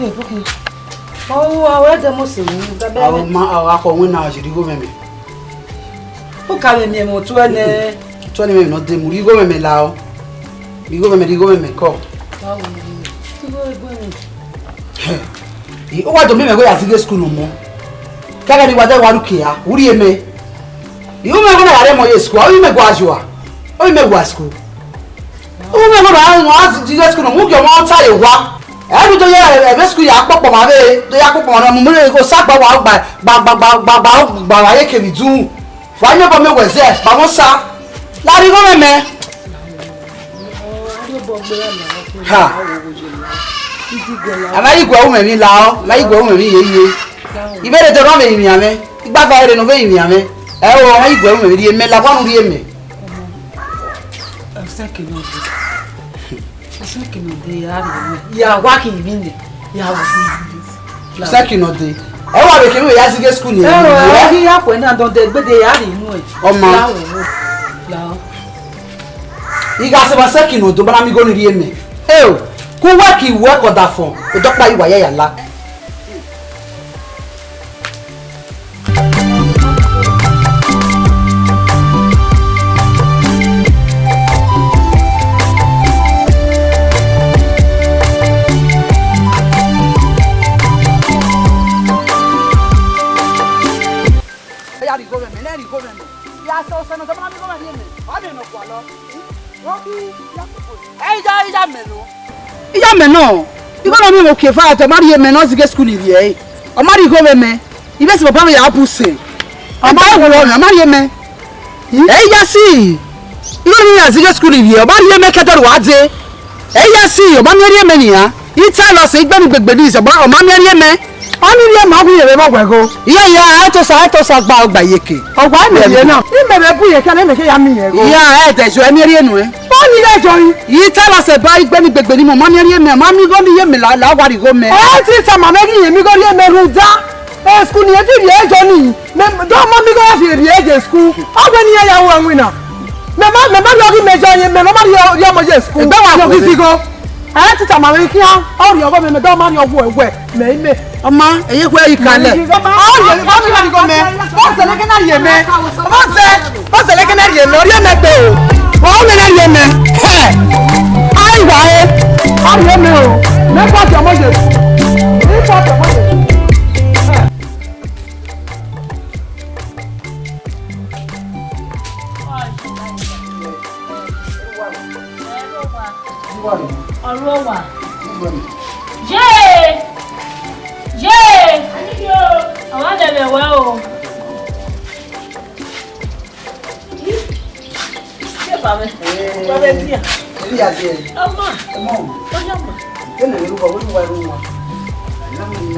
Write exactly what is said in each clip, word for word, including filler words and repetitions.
Ọ, ọ, ọ, ẹdẹ mo sẹ ru, bẹbẹ. Ọ ma, ọ, akọ winna, ọ si rhie igho mwẹ mẹ. U ka vbe miẹn mwẹ otu ẹnẹ. Otu ẹnẹ mwẹ nọ de mu, rhie igho mwẹ mẹ la o. Rhie igho mwẹ mẹ, rhie igho mwẹ mẹ kọ. Igho egbe mwẹ. Hẹ. I, u wa do miẹn mẹ wẹ ya zighe school nọ mọ. Kẹghẹ ne I wa dẹ wa ru kia, u rhie mẹ. I, u mwẹ wẹ na ya rre mọ ye school, u mwẹ gua yua. U mwẹ gua school. U mwẹ wẹ na, wa zighe school nọ, mu gie ọmọ ta ye wa. Ẹ do ya ẹvbo school ya kpọkpọ ma vbe, do ya kpọkpọ ma mu mure ko sa gba wa gba gba gba gba gba gba gba wa ye kevbe idu. Wa miẹn obọ miẹn owẹ zẹ, gba wọn sa. La rhie igho mwẹ mẹ. Ha. A ma yi guẹ ru mwẹ emwi la ọ, a ma yi guẹ ru mwẹ emwi ye ye. I vbe rre dẹ ne ọ vbe rinmwian mwẹ, igbafa rre ne ọ vbe rinmwian mwẹ. Ẹ o, a ma yi guẹ ru mwẹ emwi rhie mẹ, la wa nu rhie mẹ. Ọsẹ kene ọdẹ. Ọsẹ kene ọdẹ ya rhie mẹ. Ya wa khin ivbi nẹ, ya wa khin ivbi nẹ. Second ọdẹ. Ẹ wa vbe kevbe ya zighe school ni. Ẹ o, ẹ ghi ya khuẹ na dọndẹ egbe de ya rhie inu ẹ. Ọ ma. Ya wo, ya. I gha sẹ vbe second ọdẹ, ọba na miẹn igho ni rhie mẹ. Ẹ o, ku wẹ ki wẹ ke ọdafọn, odọkpa yi wa ya ya la. Ẹ ya rhie igho mwẹ mẹ, ne ẹ rhie igho mwẹ mẹ. Ya sẹ osẹe ne ọ dọmọ na miẹn igho mwẹ rhie mẹ, ọ miẹn ne ọ gualọ. Ẹ i ya, i ya mẹ nọ. I ya mẹ nọ. Igho ne ọ miẹn mwẹ okie eva, ọ ma rhie mẹ ne ọ zighe school ni rhie ẹre. Ọ ma rhie igho mwẹ mẹ. I vbe sẹ papa mwẹ ya bu sẹ. Ọ ma wurọ mwẹ, ọ ma rhie mẹ. Ẹ i ya si. Igho ne ọ miẹn ya zighe school ni rhie, ọ ma rhie mẹ ke ẹdẹ rua dee. Ẹ i ya si, ọ ma miẹn rhie mẹ nian. I ta lọ sẹ igbe ni gbegbe ni zẹ, ọ ma miẹn rhie mẹ. Ọ ni rhie ma gu yevbe vbe ọgua ẹgho. Iya, iya, ẹ tosa, ẹ tosa gba ọgba iyeke. Ọgua imẹ rhie na. Imẹ vbe bu iyeke na, imẹ ke ya miẹn igho. Iya, ẹ dẹ zẹ, ẹ miẹn rhie nuẹn. Ọ ni ghẹ jọ yi. I ta lọ sẹ ba igbe ni gbegbe ni mẹ, ọ ma miẹn rhie mẹ, ọ ma miẹn igho ni ye mẹ la, la wa rhie igho mẹ. Ẹ ti tama mẹ ghi yẹn miẹn igho rhie mẹ rhunmwuda. School ni ẹ ti rhie ẹjọ ni, mẹ, dọ ma miẹn igho ya fi rhie ye school. Ọ wẹ ne iran ya ru ẹwinna. Mẹ ma, mẹ ma rhie ọghe imẹ jọ yẹn, mẹ ma rhie, rhie ọmọ ye school. Egbe wa yọ ghi zigho. Ẹ ti tama mwẹ khian, ọ rhie ọghọ mẹ, mẹ dọ ma rhie ọghuẹ wẹ, mẹ i mẹ. Ọ ma, ẹ ye khuẹ yi kalẹ. Ọ rhie, ọ rhie ọgho mẹ. Ọ zẹ lẹkẹ na rhie mẹ. Ọ zẹ, ọ zẹ lẹkẹ na rhie mẹ. Ọ rhie mẹ gbe o. Ọ mẹ na rhie mẹ. Hẹ. Ai wa e. Ọ rhie mẹ o. Mẹ kọ ti ọmọ ye. Mẹ kọ ti ọmọ ye. Ọrọwa. Ye! Ye! Ọmwa dẹmwẹ wẹ o. Ye ba mwẹ. Ba mwẹ dia. Ọma. Ọma. Oya ma. Kene ne ruwa, wẹ ruwa ruwa.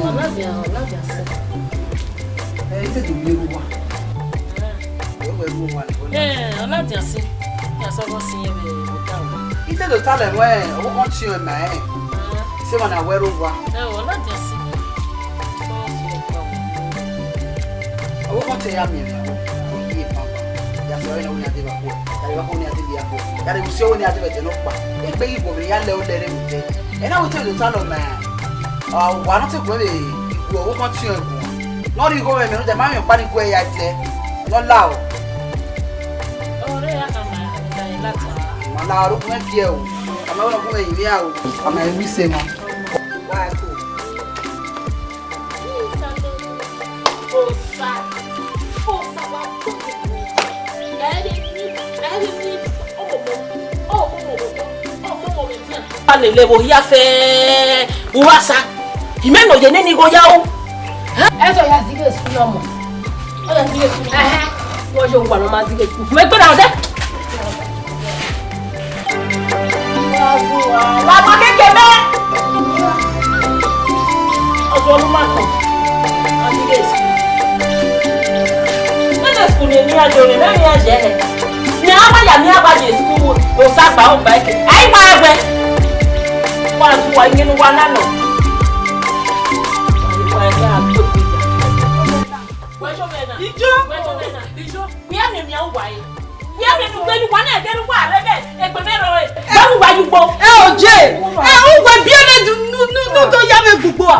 Ọlọdia, ọlọdia sẹ. Ẹ, ite do ye ruwa. Ẹ, wẹ ruwa. Ẹ, ọlọdia sẹ. Ya sọ bọ si yẹn vbe ota o. Ite do ta lẹ wẹ, ọwọ kan tiọn ma ẹ. Se ma na wẹ ruwa. Ẹ, ọlọdia sẹ. Ọwọ kan te ya miẹn vbe. Oye papa. Ya sẹ ọyẹn na wẹ ya deba. Ya deba ko ni a deba ko. Ya deba usi ọwẹ ni a deba ẹdẹ nọkpa. Egbe ghi guọmwi ya lẹ olẹ rre vbe. Ena wẹ te do ta lọ ma. Ọ, wa nọ te guẹ vbe iguẹ ọvbokhan tiọn ẹguọn. Ne ọ rhie igho mwẹ mẹ rhunmwuda ma miẹn ọkpa ni guẹ ya ẹdẹ. Ne ọ la o. Ọre ya ka ma da lata. Ma la aro kun mẹ biẹ o. A ma wẹ ne ọ gun mwẹ yin vbe a o. A ma ru ise ma. Wa ko. Alele vbe ohia fẹ, u wa sa. I mẹ ne ọ ye nene igho ya o. Ẹzọ ya zighe school ọmọ. Ọ ya zighe school. Ẹhẹn. Wọ́n yóò wà lọ́mọ zighe school. Mẹ gbéra ọdẹ. Làbọ̀ kékeré. Ọjọ́ ọdún má kàn. Àti ilé ìsìn. Ilé ìsìn ni èmi àjò rẹ̀ mẹ́rin àjẹ́ ẹ̀. Ni a bá yà mí àbájẹ ìsìn wo, kò sá gbà ó gbà ẹ̀kẹ́. Àyíká ẹgbẹ́. Wọ́n á tún wà yín nínú wa lánàá. Àyíká ẹgbẹ́ àgbò ìgbéga. Ijo. Ijo. Wia mi mi a wa e. Wia mi nu gbenu wa na gẹnu wa re be egbe me ro e. Ba wu wa yu gbo. Ẹ o je. Ẹ u we bi ene du nu nu nu do ya me gbugbo a.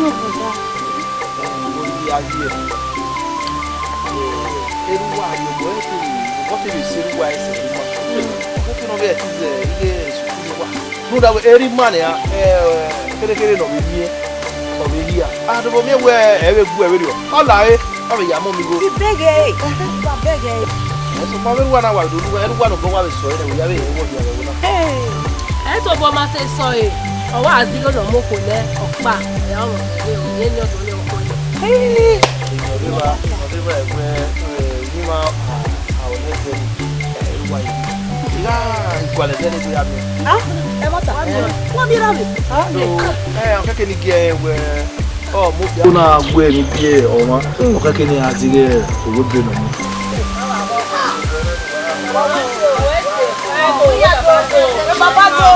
Ọnọbaba. Oyi aye. Erha uwa ye obọ ẹre, obọ te vbe sẹ erha uwa ẹsẹ rhunmwuda. Ọ kẹkẹ ne ọ vbe ẹtin zẹ ighe sukuru uwa. Rhunmwuda wẹẹ, erha ima nian, eh, kherhe kherhe ne ọ vbe miẹn, ọ vbe hia. A do vbe miẹn wẹẹ ẹ vbe gu ẹre vberriọ. Ọ la ẹre, ọ vbe ya mu ọmọ igho. Ibẹghe, wa bẹghe. Ẹ sokpan vbe erha uwa na wa do, erha uwa ne obọ wa vbe sẹ ọre nẹ, wẹ ya vbe rẹn wọ hia vbe ẹvbo na. Ẹ tobọ ma te sẹ ọre, ọ wa zẹ igho ne ọ mu okhuo nẹ ọkpa, ọ ya rẹn wẹ, ọ miẹn ne ọ do ne ọkpa. Ee, ọ vbe evba, ọ vbe evba ẹwẹ, eh, uyinmwẹ a, a, ọ nẹ ẹgbẹ ni, eh, erha uwa ye. Ya, igualẹ zẹ ne ya miẹn. Ah, ẹ mọta. Wọ́n bí ra mi. So, ẹ, ọ kẹkẹ ni gie wẹ, ọ, mo bi. Ọ na gu ẹmwẹ biẹ ọmwa, ọ kẹkẹ ne a zẹ ighẹ owẹ ebe nọ mu. Baba do.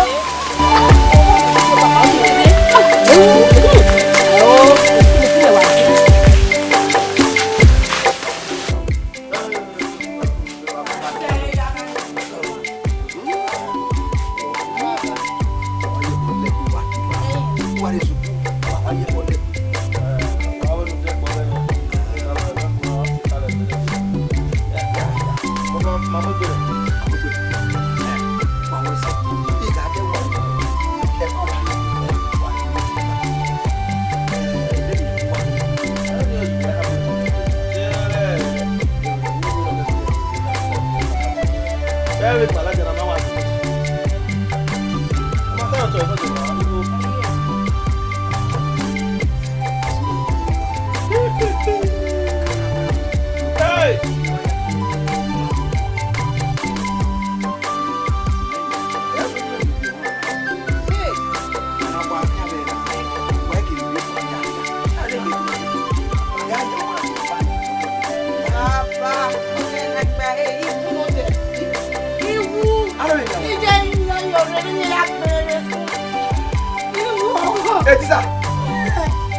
Etisa,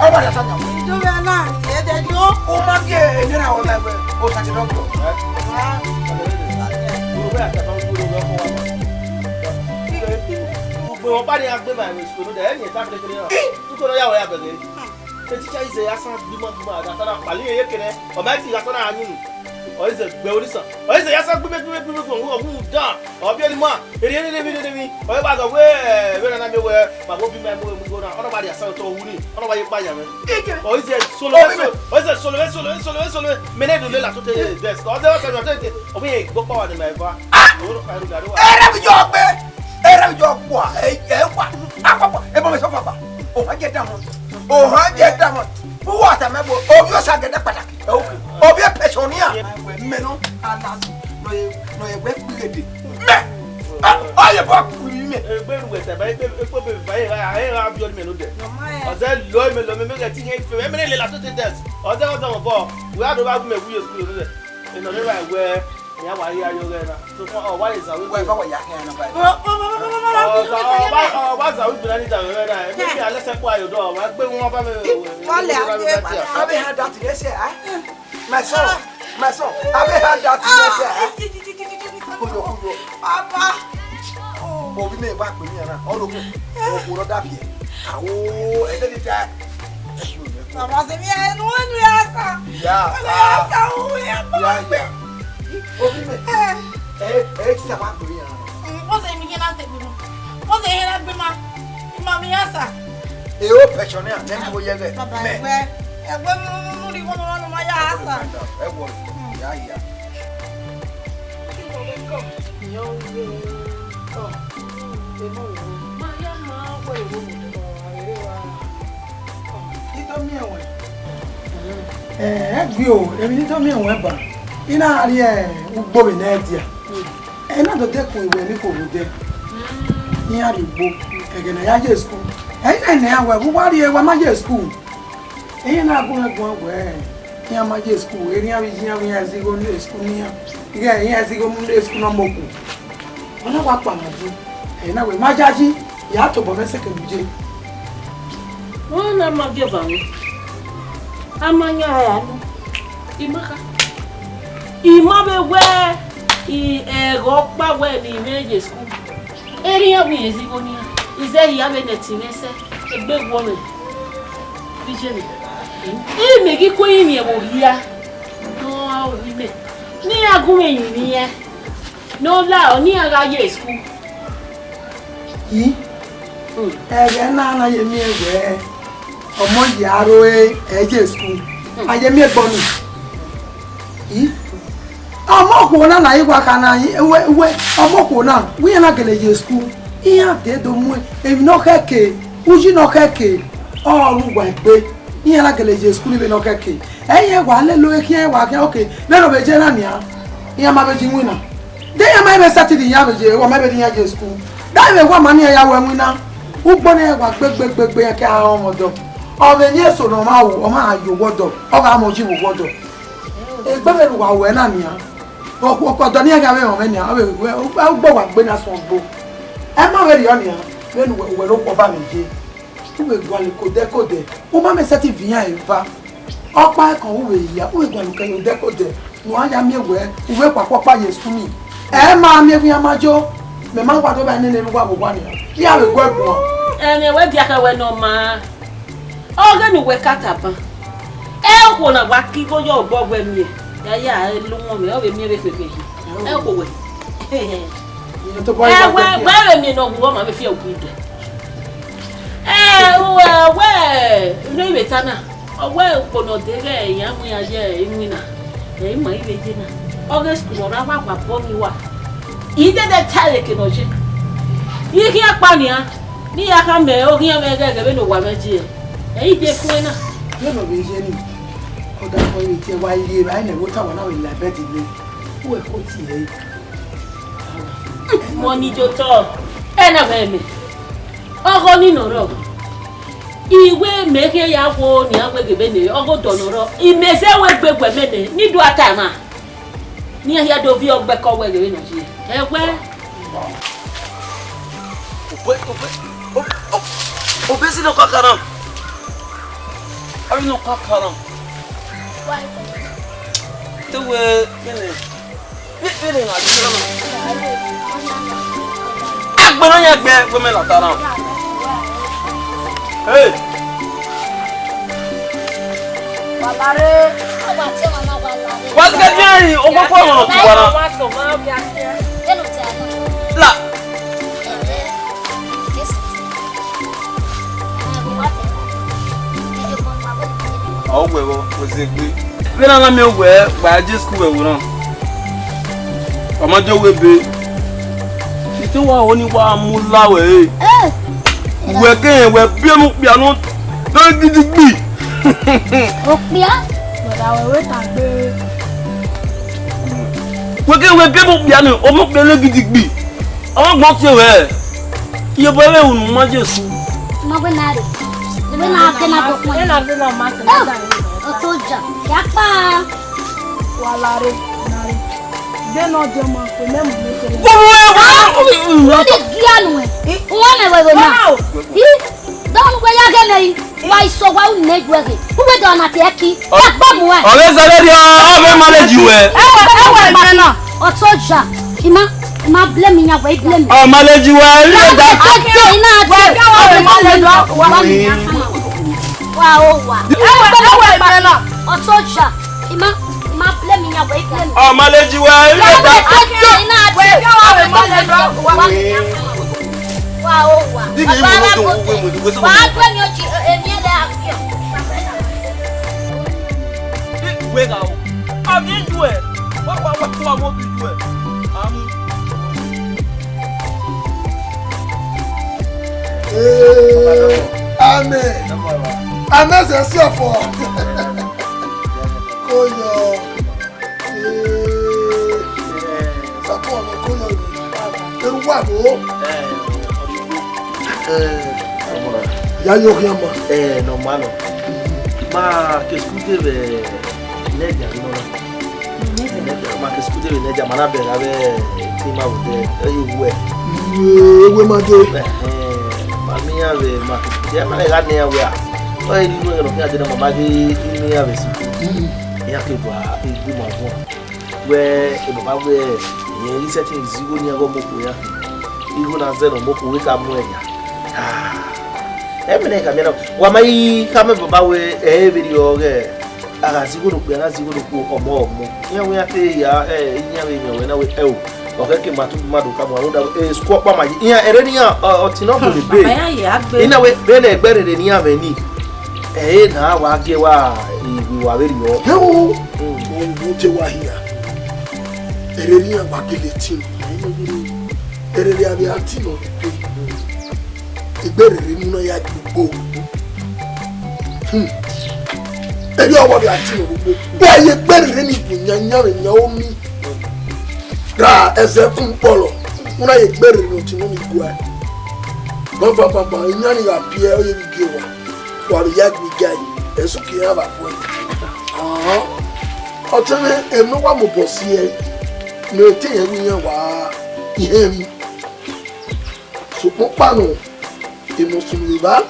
ọba ya sanya. Ìjọba náà, ẹ̀ẹ́dẹ̀jọ́. O ma gie ẹni na ọmọ ẹgbẹ, o sa ti dọkitọ. Ugbe wọn bá ní agbé bá ẹ̀rọ ìṣòro dẹ̀, ẹ̀yìn ẹ̀ta fẹ́rẹ́fẹ́rẹ́ náà. Tukọ̀ náà yà wọ̀ ya bẹ̀rẹ̀. Etí cha ize ya san gbima gbima, da sana pali ye kene. O ma ti ya sana anyunu. O ize gbe orisa. O ize ya san gbime gbime gbime gbime, o wu dan. O bi ni ma, eri eri eri eri. O ba ga we, we na na mi we, ma wo bi ma mo mu go na. Ono ba dia sa to wu ni. Ono ba ye pa ya me. O ize solo, o ize solo, solo, solo, solo. Me ne do le la to te desk. O de o sa to te. O bi ye gbo pa wa ni ma eva. O ro ka ru ga ru wa. Ere bi yo gbe. Ere bi yo gbo. E, e wa. Akpakpa. E bo me so fa ba. O ha je da mo. O ha je da mo. Uwa ta mẹ gbo, ovbi Osagẹdẹ kpataki. Ovbi pensioner. Mẹ nọ, ana nọ ye, nọ ye wẹ kpirede. Mẹ. Ọ ye bọ kpiri mẹ. Egbe nu wẹ ta ba, egbe, egbe be va ye, a ye ra bi ọni mẹ no dẹ. Ọzẹ lo mẹ, lo mẹ, mẹ gẹ ti yẹn ife, mẹ ne lela to te desk. Ọzẹ, ọzẹ mọ bọ. Wẹ a do ba gu mẹ wu ye school no dẹ. Enọ ne wa wẹ, ya wa ye ayo ghẹ na. So far, ọ wa ye zawi. Wẹ ba wa ya kẹ na ba. Ọ, ọ, ọ, ọ, ọ, ọ, ọ, wa zawi gbinna ni da wẹ na. Maybe I left a quiet door. Wa gbe wọn ba mi. Wale, I dey, I dey. Have you heard that yesterday, eh? My son, my son, have you heard that yesterday, eh? Kuyo, kuyo. Papa. Obi me ba pe mi na. All okay. O kuro da bi. Awo, e de ta. Baba, se mi enu, enu ya sa. Ya sa. Ya sa, o ya pa. Ya, ya. Obi me. Eh. Eh, eh, ti sa ba pe mi na. Mm, what's the meaning of the meaning? What's the meaning of the meaning? Mami ya sa. E o pensioner, ne mi wo ye ghe. Baba, me. Egbe, egbe mu, mu, mu, ri wo no, no, ma ya sa. Ẹ wo. Hmm. Ya, ya. Ito miẹn wẹ. Ẹ, ẹ gbe o, emwi ne ito miẹn wẹ ba. I na rhie ugbo vbe ne ẹ dia. Ẹ na do dekun iwẹ ni khuo vbe odẹ. Iran rhie ugbo, ẹghẹ ne a ya ye school. Ẹ i na nẹ iran wẹ, vbe uwa rhie, wa ma ye school. Iran na gu mwẹ guan wẹẹ, iran ma ye school, erriọ iran vbe iye iran vbe iran zigho ne school ne iran. Ighẹ iran zigho mu ne school ne ọ mokhuo. Ọ na wa kpama ju, ẹ na wẹ ma yayi, ya tobọ mwẹ sẹkẹ mu ye. Wẹ na ma gie eva mwẹ, a ma yan ra ya nu, I ma kha. I ma vbe wẹ, I, ẹghẹ ọkpa wẹ ne I mwẹ ye school. Erriọ iran vbe iran zigho ne iran, I zẹ hia vbe ne ẹtin mwẹ sẹ, egbe wọ mwẹ. Vbe iye mwẹ, I miẹn ghi ku ẹrinmwi ẹvbo hia ne ọ ra owa imẹ, ne iran gu mwẹ yin iyẹn, ne ọ la ọ ne iran gha ye school. I, ẹghẹ na na ye miẹn wẹ ọmọ ya aro ẹ ye school, a ye miẹn ẹgbọn ni. I, ọmọ okhuo na na i wa kha na, wẹ, wẹ, ọmọ okhuo na, wẹ iran na gele ye school, iran dee do mu emwi ne ọ khẹke, uyi ne ọ khẹke, ọ ru uwa egbe, iran na gele ye school vbene ọ khẹke. Ẹ i wa lele khian, wa khian, okay, vbene ọ vbe ye na nian, iran ma vbe ye iwinna. De iran ma vbe sẹtin rhie iran vbe ye, wa ma vbe rhie iran ye school. Da vbe wa ma ne iran ya ru ẹwinna. Ugbo ne wa gbe gbe gbe gbe ke a rọnmwẹ ọdọ. Ọ vbe yin eso ne ọ ma ru, ọ ma ye owa ọdọ, ọ gha mọ yi vbe owa ọdọ. Egbe vbe ne uwa ruẹ na nian. Ọ, ọ, ọdọ ne iran gha vbe rọnmwẹ nian, ọ vbe, ugbo wa gbe na suẹn ugbo. Ẹ ma vbe rriọ nian, vbene uwẹ, uwẹ ne okhuo ba vbe ye. U vbe gualọ ke odẹ ke odẹ, u ma mẹ sẹtin viọ iran eva. Ọkpa ẹkan u vbe hia, u vbe gualọ ke odẹ ke odẹ, ne uwa ya miẹn wẹ, u vbe khuakhua ọkpa ye school ni. Ẹ ma miẹn wẹ iran ma yo, mẹ ma wa do ba nene ne uwa vbe owa nian, iran vbe gu ẹre guan. Ẹmwẹ wẹ dia khẹ wẹ ne ọ maa, ọghe ne uwẹ ka tama. Ẹ okhuo na wa ke igho ye obọ wẹ miẹn, ya ya lu wọn mwẹ, ọ vbe miẹn vbe kpekpe yi. Ẹ okhuo wẹ. Ìyẹn tó bá yẹ wá Ẹwẹ, jẹ́ kí wẹ vbe miẹn ne ọ wu ọmọ vbe fi ẹwu idẹ. Ẹ, wẹ, wẹ, ne I vbe ta na, ọ wẹ ukpo ne ọ deghẹ iran mu iran ye iwinna, ẹ, ima i vbe ye na. Ọghe school ọre a wa wa bọ ne uwa. I dede ta ẹre eke ne ọ ye. I khian kpa nian, ne I ya khama oghian mwẹ ghẹghẹ vbene owa mwẹ ye. Ẹ, I de fun ẹna. Vbene ọ vbe ye ni, ọdafẹn vbe tie wa rhie evbare ne ẹvbo ta wa na vbe la bed nẹ. Uwẹ ko tie ẹre. Mọ ni jotọ, ẹ na vbe mẹ. Ọghe ọnii nọ rrọọ. I wẹ mẹ khian ya wo nian wẹ ghe vbene ọghe odọ nọ rrọọ. I mẹ zẹ wẹ gbe wẹ mẹ nẹ, ne I do ata emwa. Ne iran hia do viọ ọgbẹkọ wẹ ghe vbene ọ ye. Ẹ wẹ. Obesi nọ kaka na. Abi nọ kaka na. Te wẹ, mene. Agbẹnọ yan gbẹ wẹ mẹ lata na. Hey. Wa ti kẹ diẹ rin, o koko ẹmwẹ ne ọ tuwa na. La. Ọ wẹ vbọ, wẹ zẹ egbe. Vbene a na miẹn wẹ gba je school ẹvbo na, ọ ma jọ wẹ ebe. I te wa ho ni wa mu la wẹ re. Wẹ ke rẹn wẹ biẹ mu okpia nọ, do gidigbi. Okpia? Brother, wẹ wẹ ta gbe. Wẹ ke wẹ biẹ mu okpia nọ, ọ mu okpia nọ gidigbi. Ọ ma gbọn tie wẹ. Iye bọ vbe unu ma Jesu. Ma gbe na re. Gbe na gbe na do pọn. Ena gbe na ma se na da. Ọtọja. Ya pa. Wa la re, na re. Gbe na ọjọ ma, ko mẹ mu ne kele. Wo, wo, wo, wo. Wo de gia nu ẹ. Wọn mẹ wẹ wẹ na. I, dọnu wẹ ya ghe mẹ yi. Wa iso wa u ne ju ẹghe. U wẹ dọ na te ẹki. Ọ gba mu ẹ. Ọ vbe zẹgẹ dia, ọ vbe manage wẹ. Ẹ wẹ, ẹ wẹ, ẹ wẹ, ẹ wẹ, ẹ wẹ. Ọtọja, I ma, I ma blame iran wẹ, I blame. Ọ manage wẹ, I blame. Wa o wa. Ẹ wẹ, ẹ wẹ, ẹ wẹ. Ọtọja, I ma, I ma blame iran wẹ, I blame. Ọ manage wẹ, I blame. Wa o wa. Digi mu no do we mu we so. Wa gbe mi oji, emi ele a. Wega o. Abi ju ẹ. Wa, wa, wa, wa, wa bi ju ẹ. Amu. Ee, amen. Amen, sẹ si ọfọ. Ko yọ. Ee, sẹ ko ọmọ ko yọ. Eru wa bo. Eh, ya yo khian ma. Eh, no ma no. Ma ke school de vbe Niger no. Ma ke school de vbe Niger, ma na bẹghe avbe team out there. Eh, you were. Eh, we ma de. Eh, ma mi ya vbe ma ke school de, ma le gha ne ya we a. Oh, you know, no, ya de na ma ma ghi ni ya vbe school. Ya ke gba, e gbe ma gba. Wẹ, e baba wẹ, irẹn i sẹtin zẹ igho ne iran ghe ọmọ okhuo ya. Igho na zẹ ne ọmọ okhuo wẹ ka mu ẹre ya. Ah, ẹmwẹ ne I khama na, wa ma i khama baba wẹ, ẹ, vberriọ ghẹ, a gha zẹ igho ne okpia na, zẹ igho ne okhuo, ọmọ ọmọ. Iran wẹ iran te ya, ẹ, iran vbe miẹn wẹ na wẹ, ẹ o, ọ khẹ ke ma tu ma do ka mu, a rhunmwuda wẹ, e, school ọkpa ma yi. Iran, ẹre ne iran, ọ, ọtẹn ne ọ gbele be. Baba ya ye agbe. Iran wẹ, vbene ẹgbẹe rere ne iran mwẹ ni. Ẹre na wa gie wa, ivbi wa vberriọ. Ẹ o, ohun te wa hia. Erere iran wa gele tin. Erere avbe a tin nọ rhie egbe. Egbe rere mu na ya gbogbo. Hmm. Erriọ wa vbe a tin nọ gbogbo. Wa ye egbe rere ni bu yan yan vbe yan omi. Ra ẹzẹ kun kpọlọ, una ye gberre ne otu nọ ni gua. Bam, bam, bam, bam, iyan ni gha biẹ, ọ ye vbe gie owa. Wa vbe ya gbe iga yi, ẹsu ke iran vbe agbọn. Ahan. Ọtẹn mwẹ, emwi ne wa mobọ si ẹe, ne te irẹn wẹ iran wa, irẹn emwi. Sokpan ọkpa nọ, emwi ne ọ sunu vbe evba,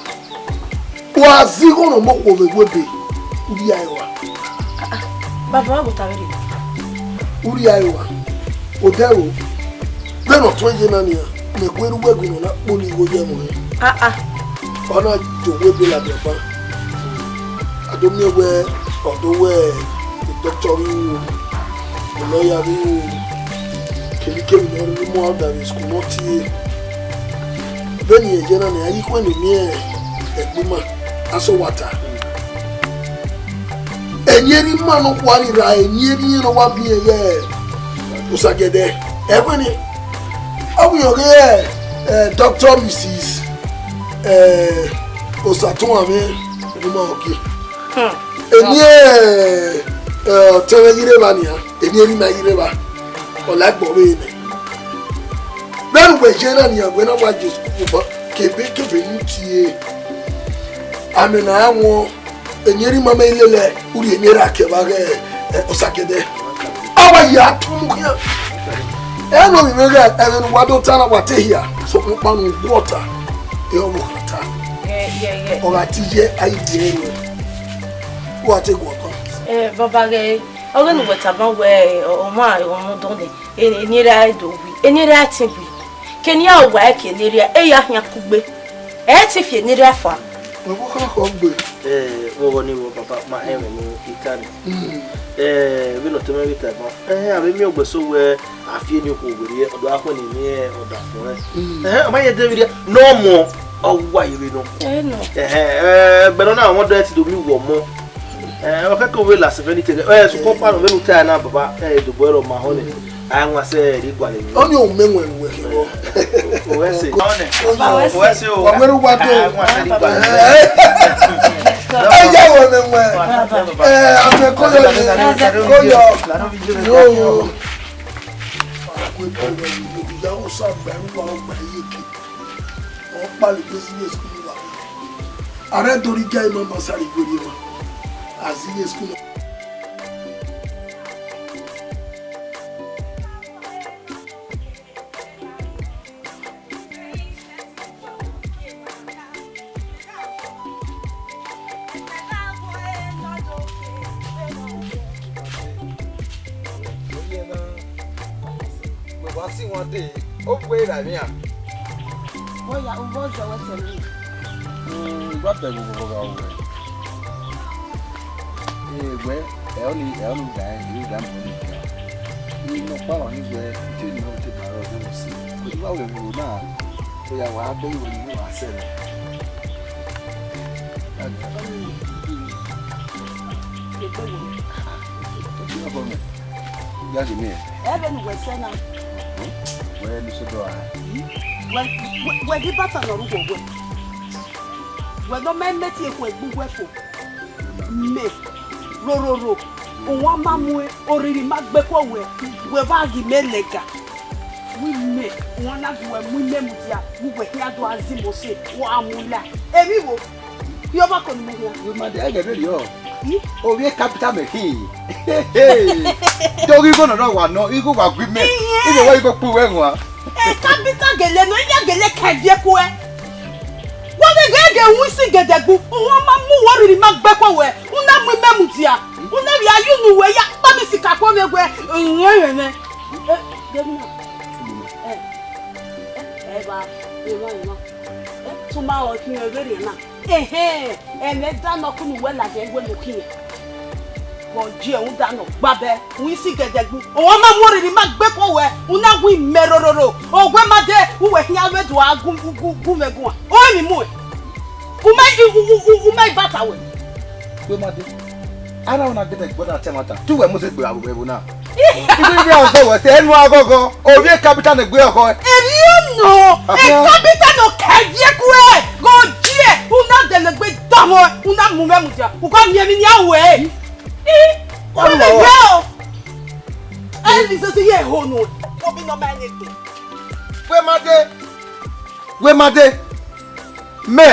wa zẹ igho ne ọ mu okhuo vbe webe, u rhie ẹre rua. Baba, wa gu ta vberriọ. U rhie ẹre rua. Odẹ ro, vbene ọ tuẹn ye na nian, mẹ gu erha uwẹ gbe ne ọ na kpolo igho ye ẹmwẹ. Ah, ah. Ọ na do webe ladian ọkpa. A do miẹn wẹ ọ do wẹ doctor ghi ru, lawyer ghi ru, kemikemi ne ọ rhirhi mu ọdavbe school ne ọ tie. Vbene irẹn ye na nian, a ghi khuẹnnẹ miẹn ẹgbẹe ima, a sẹ ọwa ta. Eni erha ima nọkhua ni ra eni erha irẹn ne ọ wa biẹn ye Osagẹdẹ. Ẹvbo ni, ọ wẹ irẹn ọghe, eh, doctor Mrs, eh, Osatuanmwẹ ne ima ọghe. Hmm. Eni, eh, eh, ọtẹn mwẹ ghi rre evba nian, eni erha ima ghi rre evba, ọ la ẹgbẹe ọvbehe nẹ. Vbene uwẹ ye na nian, wẹ na wa ye school vba, kebe kebe ne u tie. Amẹ ne a wọn, eni erha ima mẹ i lele, u rhie eni erha ke vba ghe, eh, Osagẹdẹ. A wa ya tu mu khian. Ẹ nọ vbe mwẹ ghe, ẹmwẹ ne uwa do ta na wa te hia, sokpan ọkpa ne u gu ọta, ẹ ọ vbe ọ kha ta. Ọ gha te ye, a i die ẹre ruẹ. Wa te gu ọta. Eh, baba ghe, ọghe ne uwẹ tama wẹ, ọ, ọmwa, ọmwa ọdọn nẹ, eni erha do wi, eni erha tin wi. Ke eni a wa ẹre ke eni erha, e ya khian kugbe. Ẹ i te fi eni erha fua. Ọvbokhan khọ gbe. Eh, vbe ọghọ ni vbo, papa, ma hẹn mwẹ ne I ta nẹ. Hmm. Eh, vbene ọtẹn mwẹ vbe ta ban. Eh, a vbe miẹn ọgbẹn so wẹ a fi eni okhuo werriẹ, ọ do gha khuẹnnẹ eni ọdafẹn. Hmm. Eh, ọ ma ye de vberriọ, ne ọ mọ, ọ wa ye vbe nọ. Eh, nọ. Eh, eh, ẹgbẹe nọ na, ọmọ dọ ẹre te do miẹn uwu ọmọ. Eh, ọ kẹkẹ ovbi last vbe ni te. Eh, sokpan ọkpa nọ vbene u ta na, baba, eh, dobọ ẹre ọ ma họn nẹ. A wan sẹ ẹre gualọ emwi. Ọni ọ mẹ wẹn ruẹ kevbe. Owẹ sẹ. Baba, owẹ sẹ o. Wa wẹrẹ wa do. A wan sẹ ẹre gualọ emwi. Ẹ ya wẹ mẹ wẹn. Ẹ, a fẹ kọyọ ni. Kọyọ. Yo. Ìyàwó sàgbà ẹrú wa ọgbà yìí kì. Ọ kpali business kunu wa. Ààrẹ dorí jẹ́ ìmọ̀ màsàrì wèrè wa. Àzíyè school. Wẹ wa si wan dee, ovbi uwẹ ra emwi an? Vbọ ya, vbọ zẹ wẹ sẹ emwi? Mm, I gba bẹghe vbọ gha wẹ. Ee, wẹ, ẹ ọnii, ẹ ọnii da, ẹ i da mu ọnii da. I nọkpa wa ni wẹ, I te ni nọ te ba rọ, ọ vbe si. Ko ni wa wẹ vbe na, ọ ya wa bẹghe vbe ni wa sẹ nẹ. Egbe wo? Ọmọ mẹ. Ya ghi miẹn. Ẹ vbene uwẹ sẹ na. Wẹ ne sẹ dọ a. Wẹ, wẹ, wẹ ghi bata ne ọ rre uwẹ wẹ. Wẹ ne ọ ma mẹ tie ekhue gbe uwẹ fo. Mẹ, rororo, uwa ma mu oriri ma gbe kọ wẹ, wẹ vba ghi mẹ lẹga. Wẹ mẹ, uwa na gu wẹ mu imẹ mudia, wẹ wẹ khian do a zi Mose, wa mu la. Emwi wo? Iyọba ko ni mu khian. Wẹ ma de ẹghẹ vberriọ. I? Ovbi capital mẹ khin. Do ghi igho nọ wa nọ, igho wa gui mẹ. Iye. Igho wa igho kpu wẹ wan. E capital gele nọ, iyan gele ka ẹviẹ kuẹ. Wa vbe ghe ghe wu isi gẹdẹgbu, uwa ma mu wẹ riri ma gbe kọ wẹ, u na mu imẹ mudia, u na vbe a ye unu wẹ ya kpa mi sika kọ vbe wẹ, ẹnrẹn ẹnrẹn. Eh, Gemina. Eh, eh, eh, ba, eh, ma, eh, ma. Eh, tuma ọ khin vberriọ na. Ehẹn, ẹmwẹ da nọ kunu wẹ ladian wẹ ne u khin. Vbe ọ ji ẹre rhunmwuda ne ọ gba bẹ, u isi gẹdẹgbu. Ọmwa ma mu oriri ma gbe kọ wẹ, u na gu imẹ rororo. Owẹ ma dee, u wẹ khian vbe do a gu, gu, gu mwẹ guan. Ọ emwi muẹn. U ma, u, u, u, u ma i bata wẹ. Wẹ ma dee. Ara ọna gẹdẹgbe na te ẹmwata. Te uwẹ mu zẹ egbe vbe ẹvbo na. Ibi ibi ọzọ wẹ sẹ, ẹnu aghọghọ, ovbi capital ne egbe ọghọ. Erriọ nọ, e capital nọ ka ẹviẹ kuẹ, ghe ọ ji ẹre, u na dẹlegbe danmwẹ, u na mu mwẹ mudia, u ka miẹn emwi ne a ru ẹre. I, u na miẹn o. Ẹ, ni sẹsẹ ye ho nu. Obi nọ ma ne egbe. Wẹ ma dee. Wẹ ma dee. Mẹ.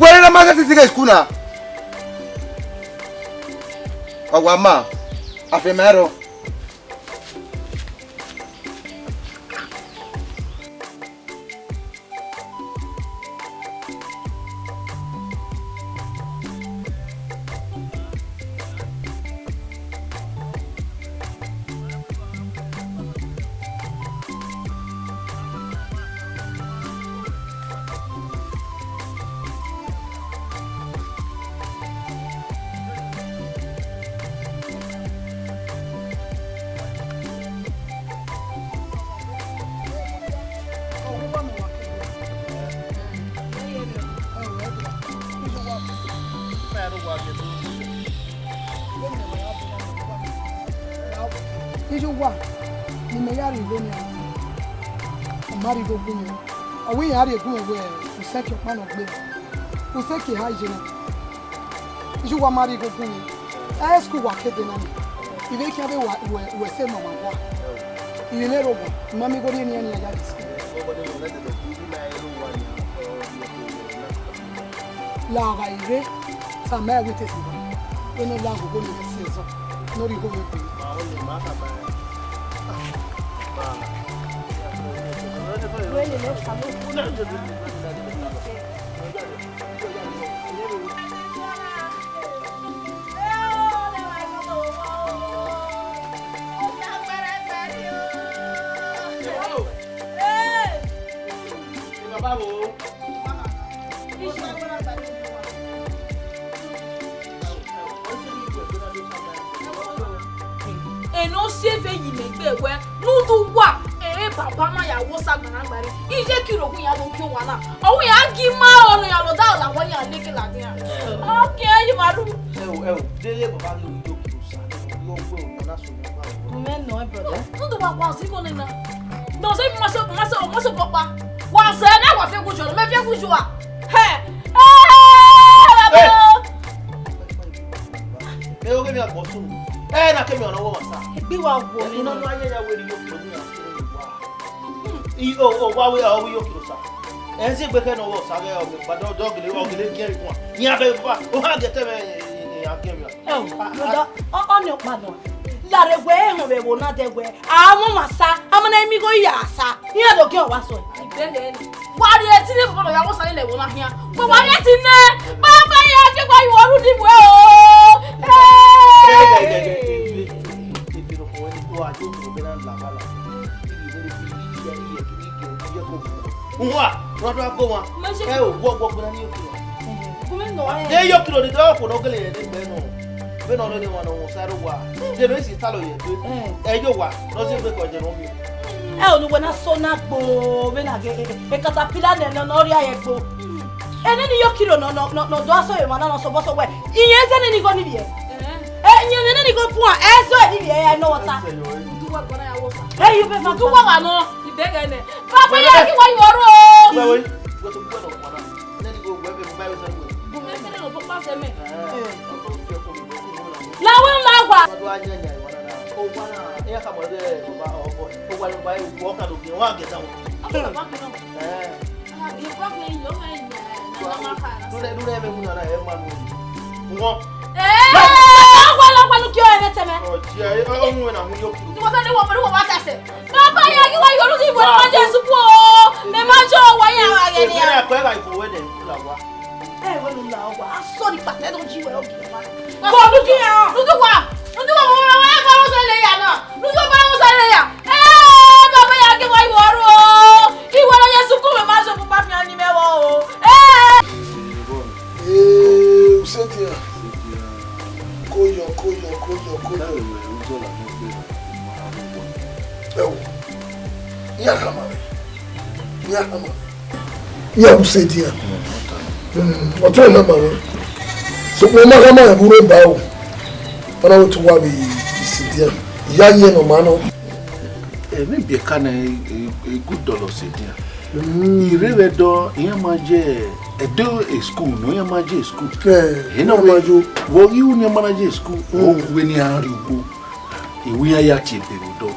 Wẹ rre ma sẹtin zighe school na. Ọ wa ma. Afianma rrọọ. Iye uwa ne imẹ ya rhie igho nian, ọ ma rhie igho gu mwẹ. Ọ wẹ iran rhie gu mwẹ wẹẹ, usẹ ke ọkpa ne ọ gbe, usẹ ke eha ye na. Iye uwa ma rhie igho gu mwẹ. Ẹ school wa ke dee na ni. I vbe khian vbe wa, wẹ, wẹ sẹ ne ọ ma wa. I vbe mwẹ rre owa, I ma miẹn igho rhie ne iran ne iran ya rrie school. La gha i rre, sa ma ẹre wẹ te sẹ evba, vbene ọ la aghogho ne I vbe sẹ ẹzọ, ne ọ rhie igho mwẹ gu mwẹ. Ene ọ si eve ye imẹ gbe wẹ, ne u do wa, ere baba na ya wo sa gbara gbare. Iye kiro gu iran do gie owa na. Ọ wẹ iran gi ima ọnọ iran rhọda ọla wẹ iran leke ladian. Ọ gie ima ru. Ẹ o, ẹ o, dele baba ni oyo kiro sa, oyo gbe owa na so. Amen, no, brother. Udu wa wa zi ko nena. No, se ma se, ma se, ma se papa. Wa se na wa fe gujo, me fe gujo a. He. Eh, baba. Eh, oge mi agbọ sun. Eh, na kemi ọnọ wo masa. Egbe wa wo mi. Ino no aye ya weri yo kiro ni a kiro wa. I o, o wa we, o wi yo kiro sa. Eh, si gbe ke no wo sa ge o mi pa do do gele, o gele ge ri kwa. Ni a be pa. O ha ge te me, ni a ge mi. Ẹ o, brother, ọ, ọ ni ọkpa nọ. Lare wẹ ehọn vbe ẹvbo na dẹ wẹ, a mwẹ ọmwa sa, a ma na miẹn igho ya sa. Iran do giẹn ọwa sẹ. Wa rhie ẹtin ne bọbọ ya wo sa lele ẹvbo na khian. Wa rhie ẹtin nẹ, baba ya fi gua yo ru ni wẹ o. Hey! Uwa, rọdọ agbọn wa. Ẹ o, wọ, wọ, gbọdọ ni yo kiro. Gu mwẹ nọ ẹ. De yo kiro ni dọkọ nọ gele ne gbe nọ. Vbene ọ rre ne emwa ne ọ mwẹ osa rre owa, de ne esi ta lọ ye egbe. Ẹ yo wa, ne ọ si egbe ke ọ jẹ ne ọ miẹn. Ẹ o, ne uwẹ na so na gbo, vbene a ghe, e, e, e caterpillar nẹ, nọ, nọ rhie ẹre gbo. Ene ni yo kiro nọ, nọ, nọ, nọ do aso emwa na nọ sọbọsọ wẹ. Iyẹn zẹ nene igho ni vbiẹ. Ẹ, iyẹn nene igho buan, ẹ zọ ẹ ni vbiẹ, ẹ nọ ta. Udu wa gbọna ya wo sa. Ẹ yi be ma. Udu wa wa nọ, ibẹghe nẹ. Papa ya ki wa yo ro. Wẹ, wẹ, wẹ to gbọdọ kpọna. Nene igho wẹ be ba yo sa wẹ. Gu mwẹ fẹnẹ nọ papa sẹ mẹ. La wẹ la wa. Ọdọ a yan yan wa na. O wa na, e ya ka mọ ẹre baba ọbọ. O wa ni ba e wa ka do bi wa gẹ ta wa. Ọkọ baba kẹ nọ. Eh. Nure, nure, me muna na, eh, manu. Ngo. Eh, wala, wala, kio, eh, teme. Oh, dia, eh, oh, oh, na mu yo kiro. Ni wata ni wo, ni wo wata se. Baba ya, ki wa yo lu di wo ma Jesu ku o. Me ma jo wa ya wa ye ni. Eh, ko ga ibo we de, la wa. Eh, we lu la wa. A so ni pate do ji we o gi wa. Ko lu ki ya. Lu ki wa. Lu ki wa, wa, wa, wa, wa, wa, se le ya na. Nujo ba wo sare ya. Eh, baba ya ke wa iwọ ro. Iwọ na Jesu ku me ma so pupa fi ani me wo o. Eh. Eh, usedian. Koyo, koyo, koyo, koyo. Ẹ wo. Iya kama me. Iya kama me. Iya usedian. Mm, ọtọ na ma we. So, mo ma kama e buro ba o. Ọna wẹ te uwa vbe sedian, I ya ye ne ọ ma nọ. Emwi biẹka na, e, e, e good dọlọ sedian. Mm. I rre vbe dọ, iran ma ye, ẹdẹ e school nọ, iran ma ye school. Eh, ena iran ma wẹ yo. Vbe ọ ghi ru ne iran ma na ye school, mm, ọ wẹ ne iran rrie ugbo. I wẹ iran ya tie ebe vbe odọ.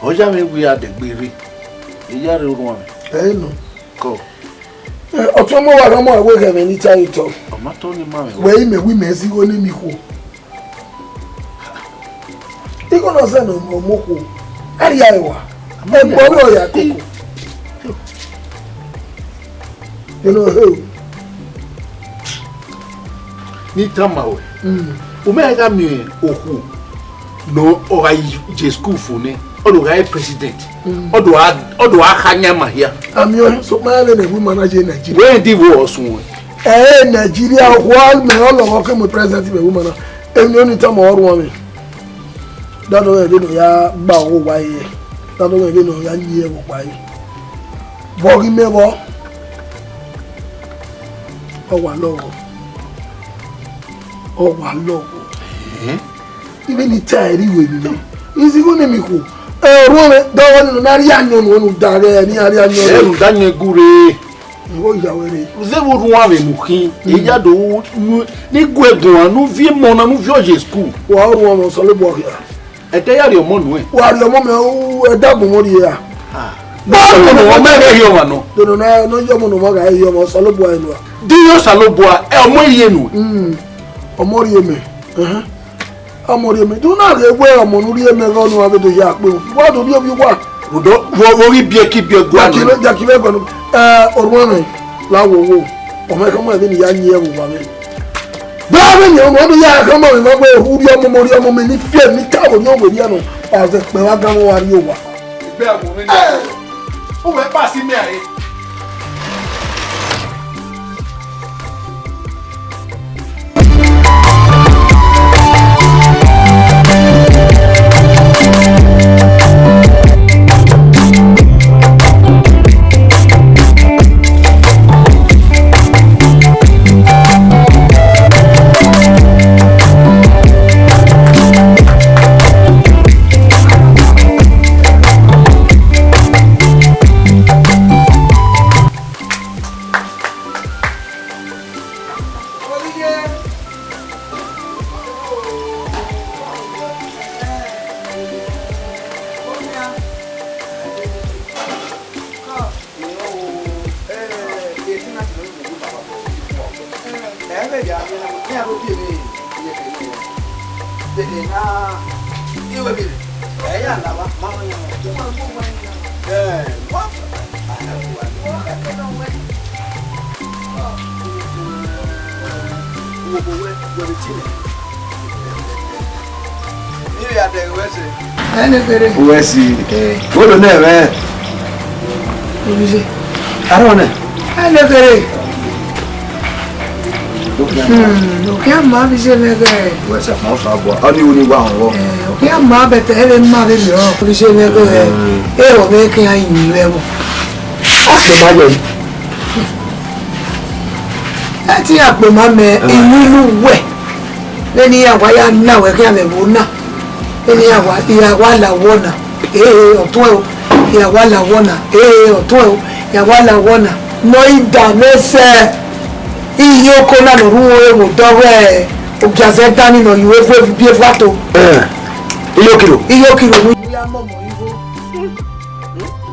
Ọ ya mwẹ wẹ a dẹgbe rre, I ya rre orhuanmwẹ. Ẹ nọ. Kọ. Ẹ, ọtẹn ọmọ wa rhan ọmọ ẹvbo ẹghẹ mwẹ ne I ta ẹre otọ. Ọ ma tọ ne ima mwẹ. Wẹ imẹ wẹ imẹ zẹ igho ne emi khuo. Igho ne ọ zẹ ne ọ mu okhuo. A rhie ẹre wa. Ẹgbẹ ọre ọ ya koko. Eno he o. Ne I tama ruẹ, mm, u ma gha miẹn okhuo ne ọ gha ye school fo nẹ, ọ do gha re president, mm, ọ do gha, ọ do gha kha yan ima hia. Amio, sokpan iran vbene ẹvbo ima na ye Nigeria. Wẹ di vbo ọ suẹn? Ẹ, Nigeria, okhuo mẹ ọ lọghọ ke mu president vbe ẹvbo ima na. Emwi ne I tama ruẹ, ọ rhuanmwẹ. Dado mwẹ vbene ọ ya gba ọghe owa ẹre, dado mwẹ vbene ọ ya yin ẹvbo owa ẹre. Vbe ọ ghi mẹ vbọ? Ọ wa lọghọ. Ọ wa lọghọ. Ẹhẹn. Ivbi ne I ta ẹre ru emwi nẹ. Izigho ne emi khuo. Ẹ, orhuanmwẹ, dọghe ne a rhie ayọn nuẹn, ne u da ghẹ ne a rhie ayọn. Ẹ, ne u da ayọn gu rre. Igho ya wẹ rre. Zẹ vbe orhuanmwẹ mu khin, mm, eya do ru, ne I gu ẹ guan, ne u viọ emọ na, ne u viọ ye school. Wa orhuanmwẹ, Osanobua khia. Ẹdẹ ya rhie ọmọ nuẹn. Wa rhie ọmọ mẹ, u, ẹdẹ agbọn mwẹ rhie ra. Ah. Ba ọmọ ne ọmọ mẹ rhie ọmwa nọ. Dọnọ na, ne ọ ye ọmọ ne ọmọ gha rhie ọmwa, Osanobua ẹre nua. Di ye Osanobua, ẹ, ọmọ rhie nuẹn. Mm. Ọmọ rhie mẹ. Ẹhẹn. Ọmọ rhie mẹ. Do na rhie wẹ ọmọ ne u rhie mẹ ghe ọnua vbe do ya kpe. Wa do rhie ovbi uwa. Odo, wo, wo ghi biẹ ki biẹ gua nọ. Jaki vbe, jaki vbe gua nọ. Ẹ, orhuanmwẹ, la wo wo. Ọmọ ẹkhẹ ọmọ ẹvbo ne I ya yin ẹvbo uwa mwẹ. Gba vbe yin ọmọ, ọ do ya ẹkhẹ ọmọ mwẹ, ma gbe urhi ọmọ, mo rhie ọmọ mẹ ni fiẹ, ni ka orhiọn wẹ rhie nọ. Ọ zẹ kpẹ vbe agan vbe ọ wa rrie owa. Egbe agbọn mwẹ nẹ. Ẹ, u wẹ kpa si mẹ a re. Ẹnẹkẹrẹ. Uwẹ si. Eh. Wo do nẹ mwẹ? Obize. Arọ nẹ? Ẹnẹkẹrẹ. Hmm, okhian ma vbe iye mwẹ ghẹ. Uwẹ sẹ ọkpa ọsa bua. Ọ ni wo ni wa họn vbọ. Eh, okhian ma bẹtẹ ẹ vbe ma vbe rriọ. Vbe iye mwẹ ghẹ. Hmm. Erọ mwẹ khian yin vbe ẹvbo. Akpọ ma yọ. Ẹ ti akpọ ma mẹ, eh, inu inu wẹ. Vbene iran wa ya na wẹ khian vbe ẹvbo na. Vbene iran wa, iran wa la wọ na. Ee, ọ tuẹn o. Iran wa la wọ na. Ee, ọ tuẹn o. Iran wa la wọ na. Ne ọ i da mwẹ sẹ. Iyoko na ne ọ rre uwu ẹvbo dọghe ogiazẹ dani ne ọ ye uwu ẹvbo biẹ vbe ato. Eh, iyokiro. Iyokiro. Ya mọmọ igho.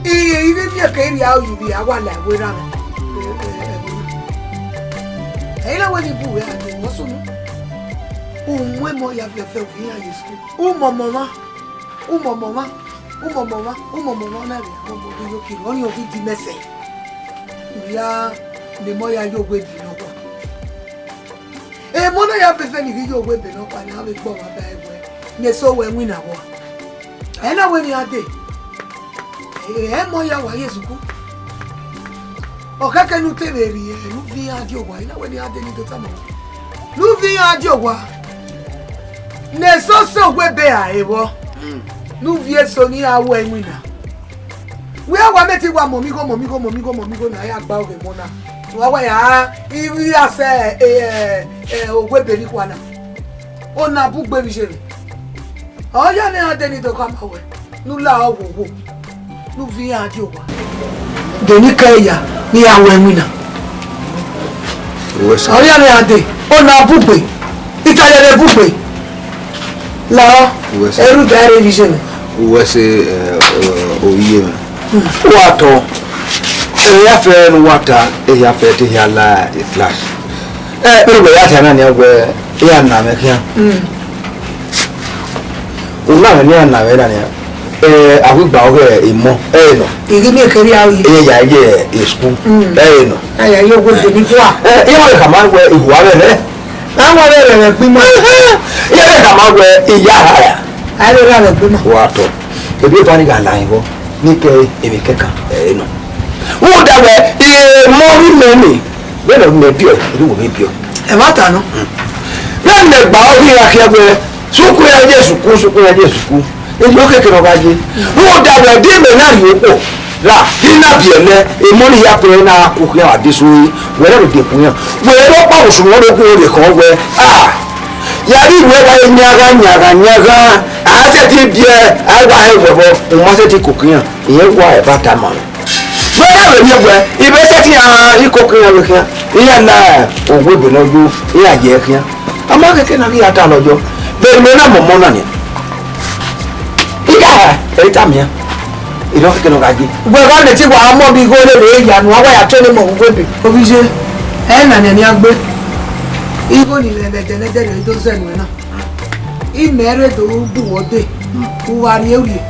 Iye, iye, iye, ke iri a oyi bi a wa la ẹvbo erha mwẹ. Ẹ i na wẹ ne I bu wẹ a dee, wẹ sunu. U mu emọ ya vẹvẹ, u ghi iran ye school. U mọmọ mwa, u mọmọ mwa, u mọmọ mwa, u mọmọ mwa, na vbe mọmọ ghi yo kiri, ọni ọ ghi di mẹsẹ. U ya ne emọ ya ye owe ebe nọkpa. Emọ na ya vẹvẹ ni ghi ye owe ebe nọkpa, ne a vbe gbe ọmwa ba ẹre wẹ, ne eso wẹ winna vbọ. Ẹ na wẹ ne iran dee. Ẹ, emọ ya wa ye ezuku. Ọ kẹkẹ ne u te vbe rhie ne u viọ iran die owa, I na wẹ ne iran dee ne I do tama uwa. Ne u viọ iran die owa. Ne eso sẹ owe ebe ra re vbọ. Mm. Ne u viọ eso ne iran wẹ winna. Wẹ wa mẹ te wa mọmọ igho, mọmọ igho, mọmọ igho, mọmọ igho na ya gba oghe emọ na. Wa wa ya, I, I ya sẹ, e, e, e, owe ebe ni kua na. Ọ na bugbe vbe iye mwẹ. Ọ ya ne iran dee ne I do khama wẹ, ne u la ọghuọghọ, ne u viọ iran die owa. Dee ne I kẹ ya, ne iran wẹ winna. Uwẹ sẹ. Ọ ya ne iran dee, ọ na bugbe, I ta ya ne bugbe. La ọ, uwẹ sẹ, ẹrhu da ẹre vbe iye mwẹ. Uwẹ sẹ, eh, eh, ovbi mwẹ. Wa tọ. Ẹre ya fẹ ne uwa ta, ehia fẹ te hia la e class. Eh, vbene uwẹ ya ta na nian wẹ, iran na mwẹ khian. U na mwẹ ne iran na mwẹ na nian. Eh, a wi gba ọghe emọ, ẹ nọ. I ghi miẹn kẹrriẹ aro ye. Iran ya ye school, ẹ nọ. A ya ye owo de ni kua. Eh, iran khama wẹ ihua vbe rẹ. Avbe ọvbehe rẹ vbe gbe ima. Iran khama wẹ iya ha ra. A i vbe gha vbe gbe ima. Wa tọ. Ebe eva ni gha la rinmwẹ, ne I ke emwi kẹkan, ẹ nọ. Rhunmwuda wẹ, emọ ọghe mẹ ni, vbene ọ mẹ biẹ, erha uwẹ vbe biẹ. Ẹmwata nọ. Vbene mẹ gba ọghe iran khian wẹ, sukun iran ye sukun, sukun iran ye sukun. Erriọ keke ne ọ gha ye. Rhunmwuda wẹ, de imẹ na rhie okhuo ra, I na biẹ nẹ, emọ ni ya kpẹrẹ na ku khian vbe adesẹ ore, wẹ na rhie ku iran. Wẹ rhọkpa vbe osunmwu ọre okhuo rre khọ wẹ, a, ya ghi wẹ wa re nyagha, nyagha, nyagha, a sẹtin biẹ, a wa hẹ wẹ vbọ, u ma sẹtin koko iran, irẹn wa ẹba tama mwẹ. Wẹ na vbe miẹn wẹ, I vbe sẹtin a ikoko iran vbe khian, iran na owa ebe ne ọ yo, iran ye khian. A ma khẹke ne a ghi ya ta lọ yọ, vbe imẹ na mọ ọmọ na nian. I gha ẹre tama iran, erriọ keke ne ọ gha ye. Wẹ gha mẹ te wa mọ vbe igho rere ya ne uwa wa ya tọn ene mọ vbe uwu ebe. Ovbi iye, ẹ na nian nian gbe. Igho ni mwẹ vbe ẹdẹnẹdẹ rre do zẹ nuẹn na. Imẹ rre do bu uwẹ ọdẹ. U gha rrie urrie,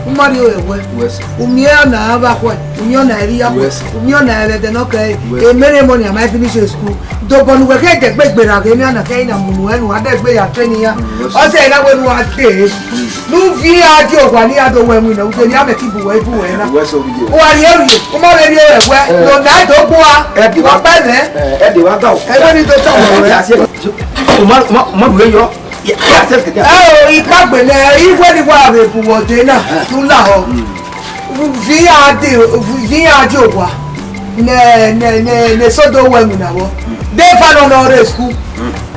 u ma rrie ẹwẹ. U miẹn ọna vbe akhuẹ, u miẹn ọna ẹre iyakhuẹ, u miẹn ọna ẹre ẹdẹ ne ọ kẹre. Emere mọ ni a ma finish school. Dobọ ne uwẹ khẹ dẹgbe gberra ghe emwi na kẹre na mu nuẹ ne uwa dẹgbe ya train iran. Ọ sẹ na wẹ ne uwa dee. Ne u viọ iran die owa ne iran do wẹ winna, ude ne iran mẹ ti bu uwẹ ibu uwẹ na. U gha rrie urrie, u ma vbe rrie ẹwẹ, ne ọna do gbe ua, wa kpa ẹmwẹ. Ẹdẹ wa ga o. Ẹwẹ ni do tọ wẹ. U ma, u ma, u ma rhie yọ. Ẹ o, ikpagbe nẹ, I wẹ ne I wa vbe bu uwẹ ọdẹ na, ne u lahọ. Viọ iran die, viọ iran die owa ne, ne, ne, ne eso do wẹ winna vbọ. De eva nọ ne ọ rre school.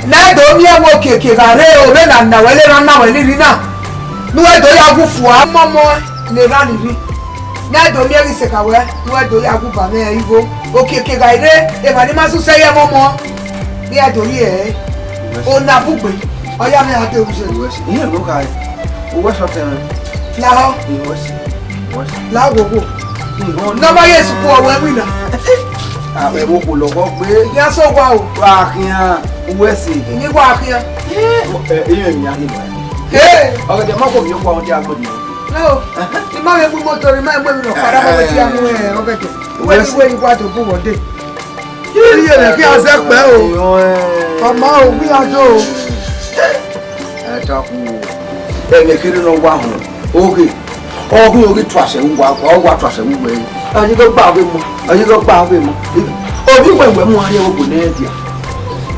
Ne a do miẹn wẹ okiekie gha rre o, vbene a na wẹ lele, a na wẹ liri na. Ne uwẹ do ya gu fua mọmọ ne erha ni rri. Ne a do miẹn ghi seka wẹ, ne uwẹ do ya gu ba mwẹ igho. Okiekie gha rre, emwa ni ma sẹ usẹ ye ẹmwẹ ọmọ. Iran do rhie ẹre. Ona bugbe, ọ ya mwẹ a de oruye. Iran no kha, uwẹ sọtẹ mwẹ. Lahọ. Uwẹ si, uwẹ si. La wowo. Ihọn ne ọ ma ye sukun ọwẹ winna. Ẹvbo khulo ọghọ gbe. Ya sẹ owa o. Wa khian, uwẹ si. Ini wa khian. Ẹ, iran ni a ghi wa. He. Ọgẹdẹ ma kọ mi okhuo ọdẹ agbọn ni. No. I ma vbe mu imoto, I ma mu emwi ne ọkada ma wẹ te a mu, ẹ, ọgẹdẹ. Uwẹ ni wẹ ni wa do bu wẹ ọdẹ. Iye mwẹ khian zẹ kpẹ o. Ọ ma o, wi a do o. Ẹ ta ku. Ẹmwẹ kherhe ne ọ wa họn. Oghe. Ọ ghi, ọ ghi tuasẹ vbe uwa, ọ wa tuasẹ vbe uwẹ. A ye ghi gba vbe emọ, a ye ghi gba vbe emọ. Ovbi uwẹ wẹ mu arhin ẹvbo ne ẹ dia.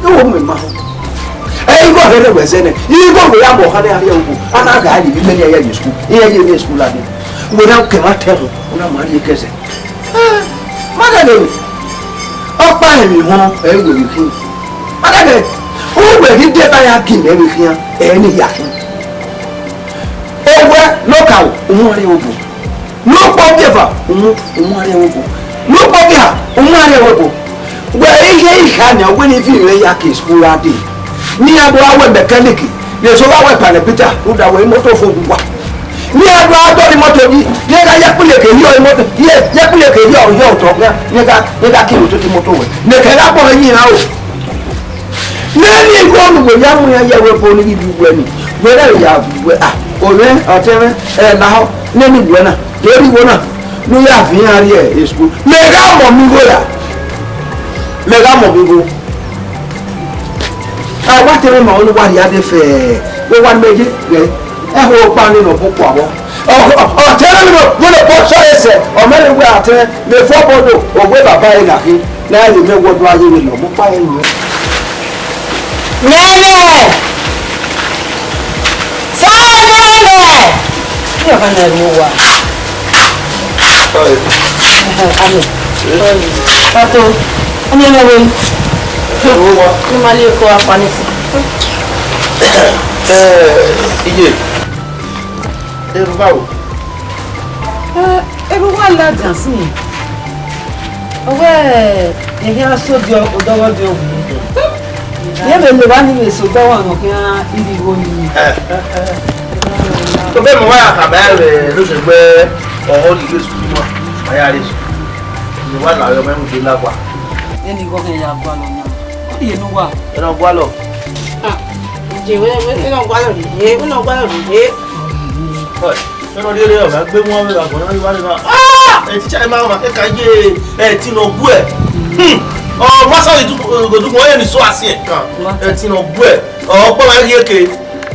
Ne wo mu emọ họn. Ẹ, igho rhẹrhẹ wẹ zẹ nẹ. Igho wẹ ya mu ọkhan ne arhin ẹvbo. A na gha ye vbe imẹ ne a ya ye school. Iran ye vbe school ladian. Wẹ na kẹ mwa tẹ họn, u na ma rhie kẹzẹ. Ma dẹghe, ọkpa emwi họn ẹ i wẹ vbe khin. Ma dẹghe, uwẹ ghi deba ya gie mẹ vbe khian, ẹ i ni ya khin. Owẹ ne ọ ka ru, u mu arhin ẹvbo. Ne ukpo bieva, u mu, u mu arhin ẹvbo. Ne ukpo bia, u mu arhin ẹvbo. Wẹ i ghe i kha nian, wẹ ne ivi mwẹ ya ke school a dee. Ne iran do gha wẹ mechanic, ne eso gha wẹ panel beater, rhunmwuda wẹ imoto fo owa. Ne iran do gha dọlọ imoto yi, ne iran gha ya ekpileke hiọ imoto, ye, ya ekpileke hiọ, hiọ otọ, ne iran gha, ne iran gha ke imoto te imoto wẹ. Nẹkẹ gha gbọnmwẹ yi iran o. Ne ni igho ne uwẹ ya mu iran ye ẹvbo ni ghi viọ uwẹ ni, wẹ na ya viọ uwẹ, ah, ovbi mwẹ, ọtẹn mwẹ, ẹ, lahọ, ne ni uwẹ na, de rhie igho na, ne u ya viọ iran rrie school. Mẹ gha mọ mẹ igho ra? Mẹ gha mọ mẹ igho? A wa te mwẹ ma ọnii, wa rhie a de fẹ, wẹ wa mẹ ye ghẹ, ẹho ọkpa ni nọ bun kua vbọ. Ọ, ọ, ọ te mwẹ nọ, wẹ nọ bọ sọ ẹsẹ, ọ mẹ ne wẹ a te mwẹ, mẹ fọ bọ do, ọ wẹ baba ẹre na khin, ne a ye mẹ wẹ ọdọ a ye vbe nọ bun kua ẹre nọ. Nene! Sọnẹnẹ! Iye ọmọ na ru owa. Oi. Ẹhẹn, ami. Oi. Pato, ọmọ ẹmẹ wẹ. Ru owa. Ni ma le ko apani. Eh, iye. Eru báwo? Eh, eru wa ladian sin. Ọ wẹ, ehia so diọ, odọghọ diọ wu. Ye vbe levba ni vbe so odọghọ nọ khian irhi igho ni. Vbe mẹ wa ya khama ẹre ne ọ sẹ wẹ ọhọ ni ghe school ma, ma ya re. Ni wa la ọmọ ẹmwẹ de la wa. Eni gho kẹ ya gualọ na. Ọ rhie ne uwa. Ẹ na gualọ. Ah, je wẹ, wẹ, wẹ na gualọ rhie, wẹ na gualọ rhie. Ẹ na rhie rre, ọ gha gbe mu avbe agbọn na, I wa rre na. Ah! Ẹ teacher, ẹ ma, ma kẹka ye, ẹ ti nọ guẹ. Hmm. Ọ, ma sa du, du, du, ẹ ni so asiẹn kan. Ẹ ti nọ guẹ. Ọ, ọkpọ ma rhie ke.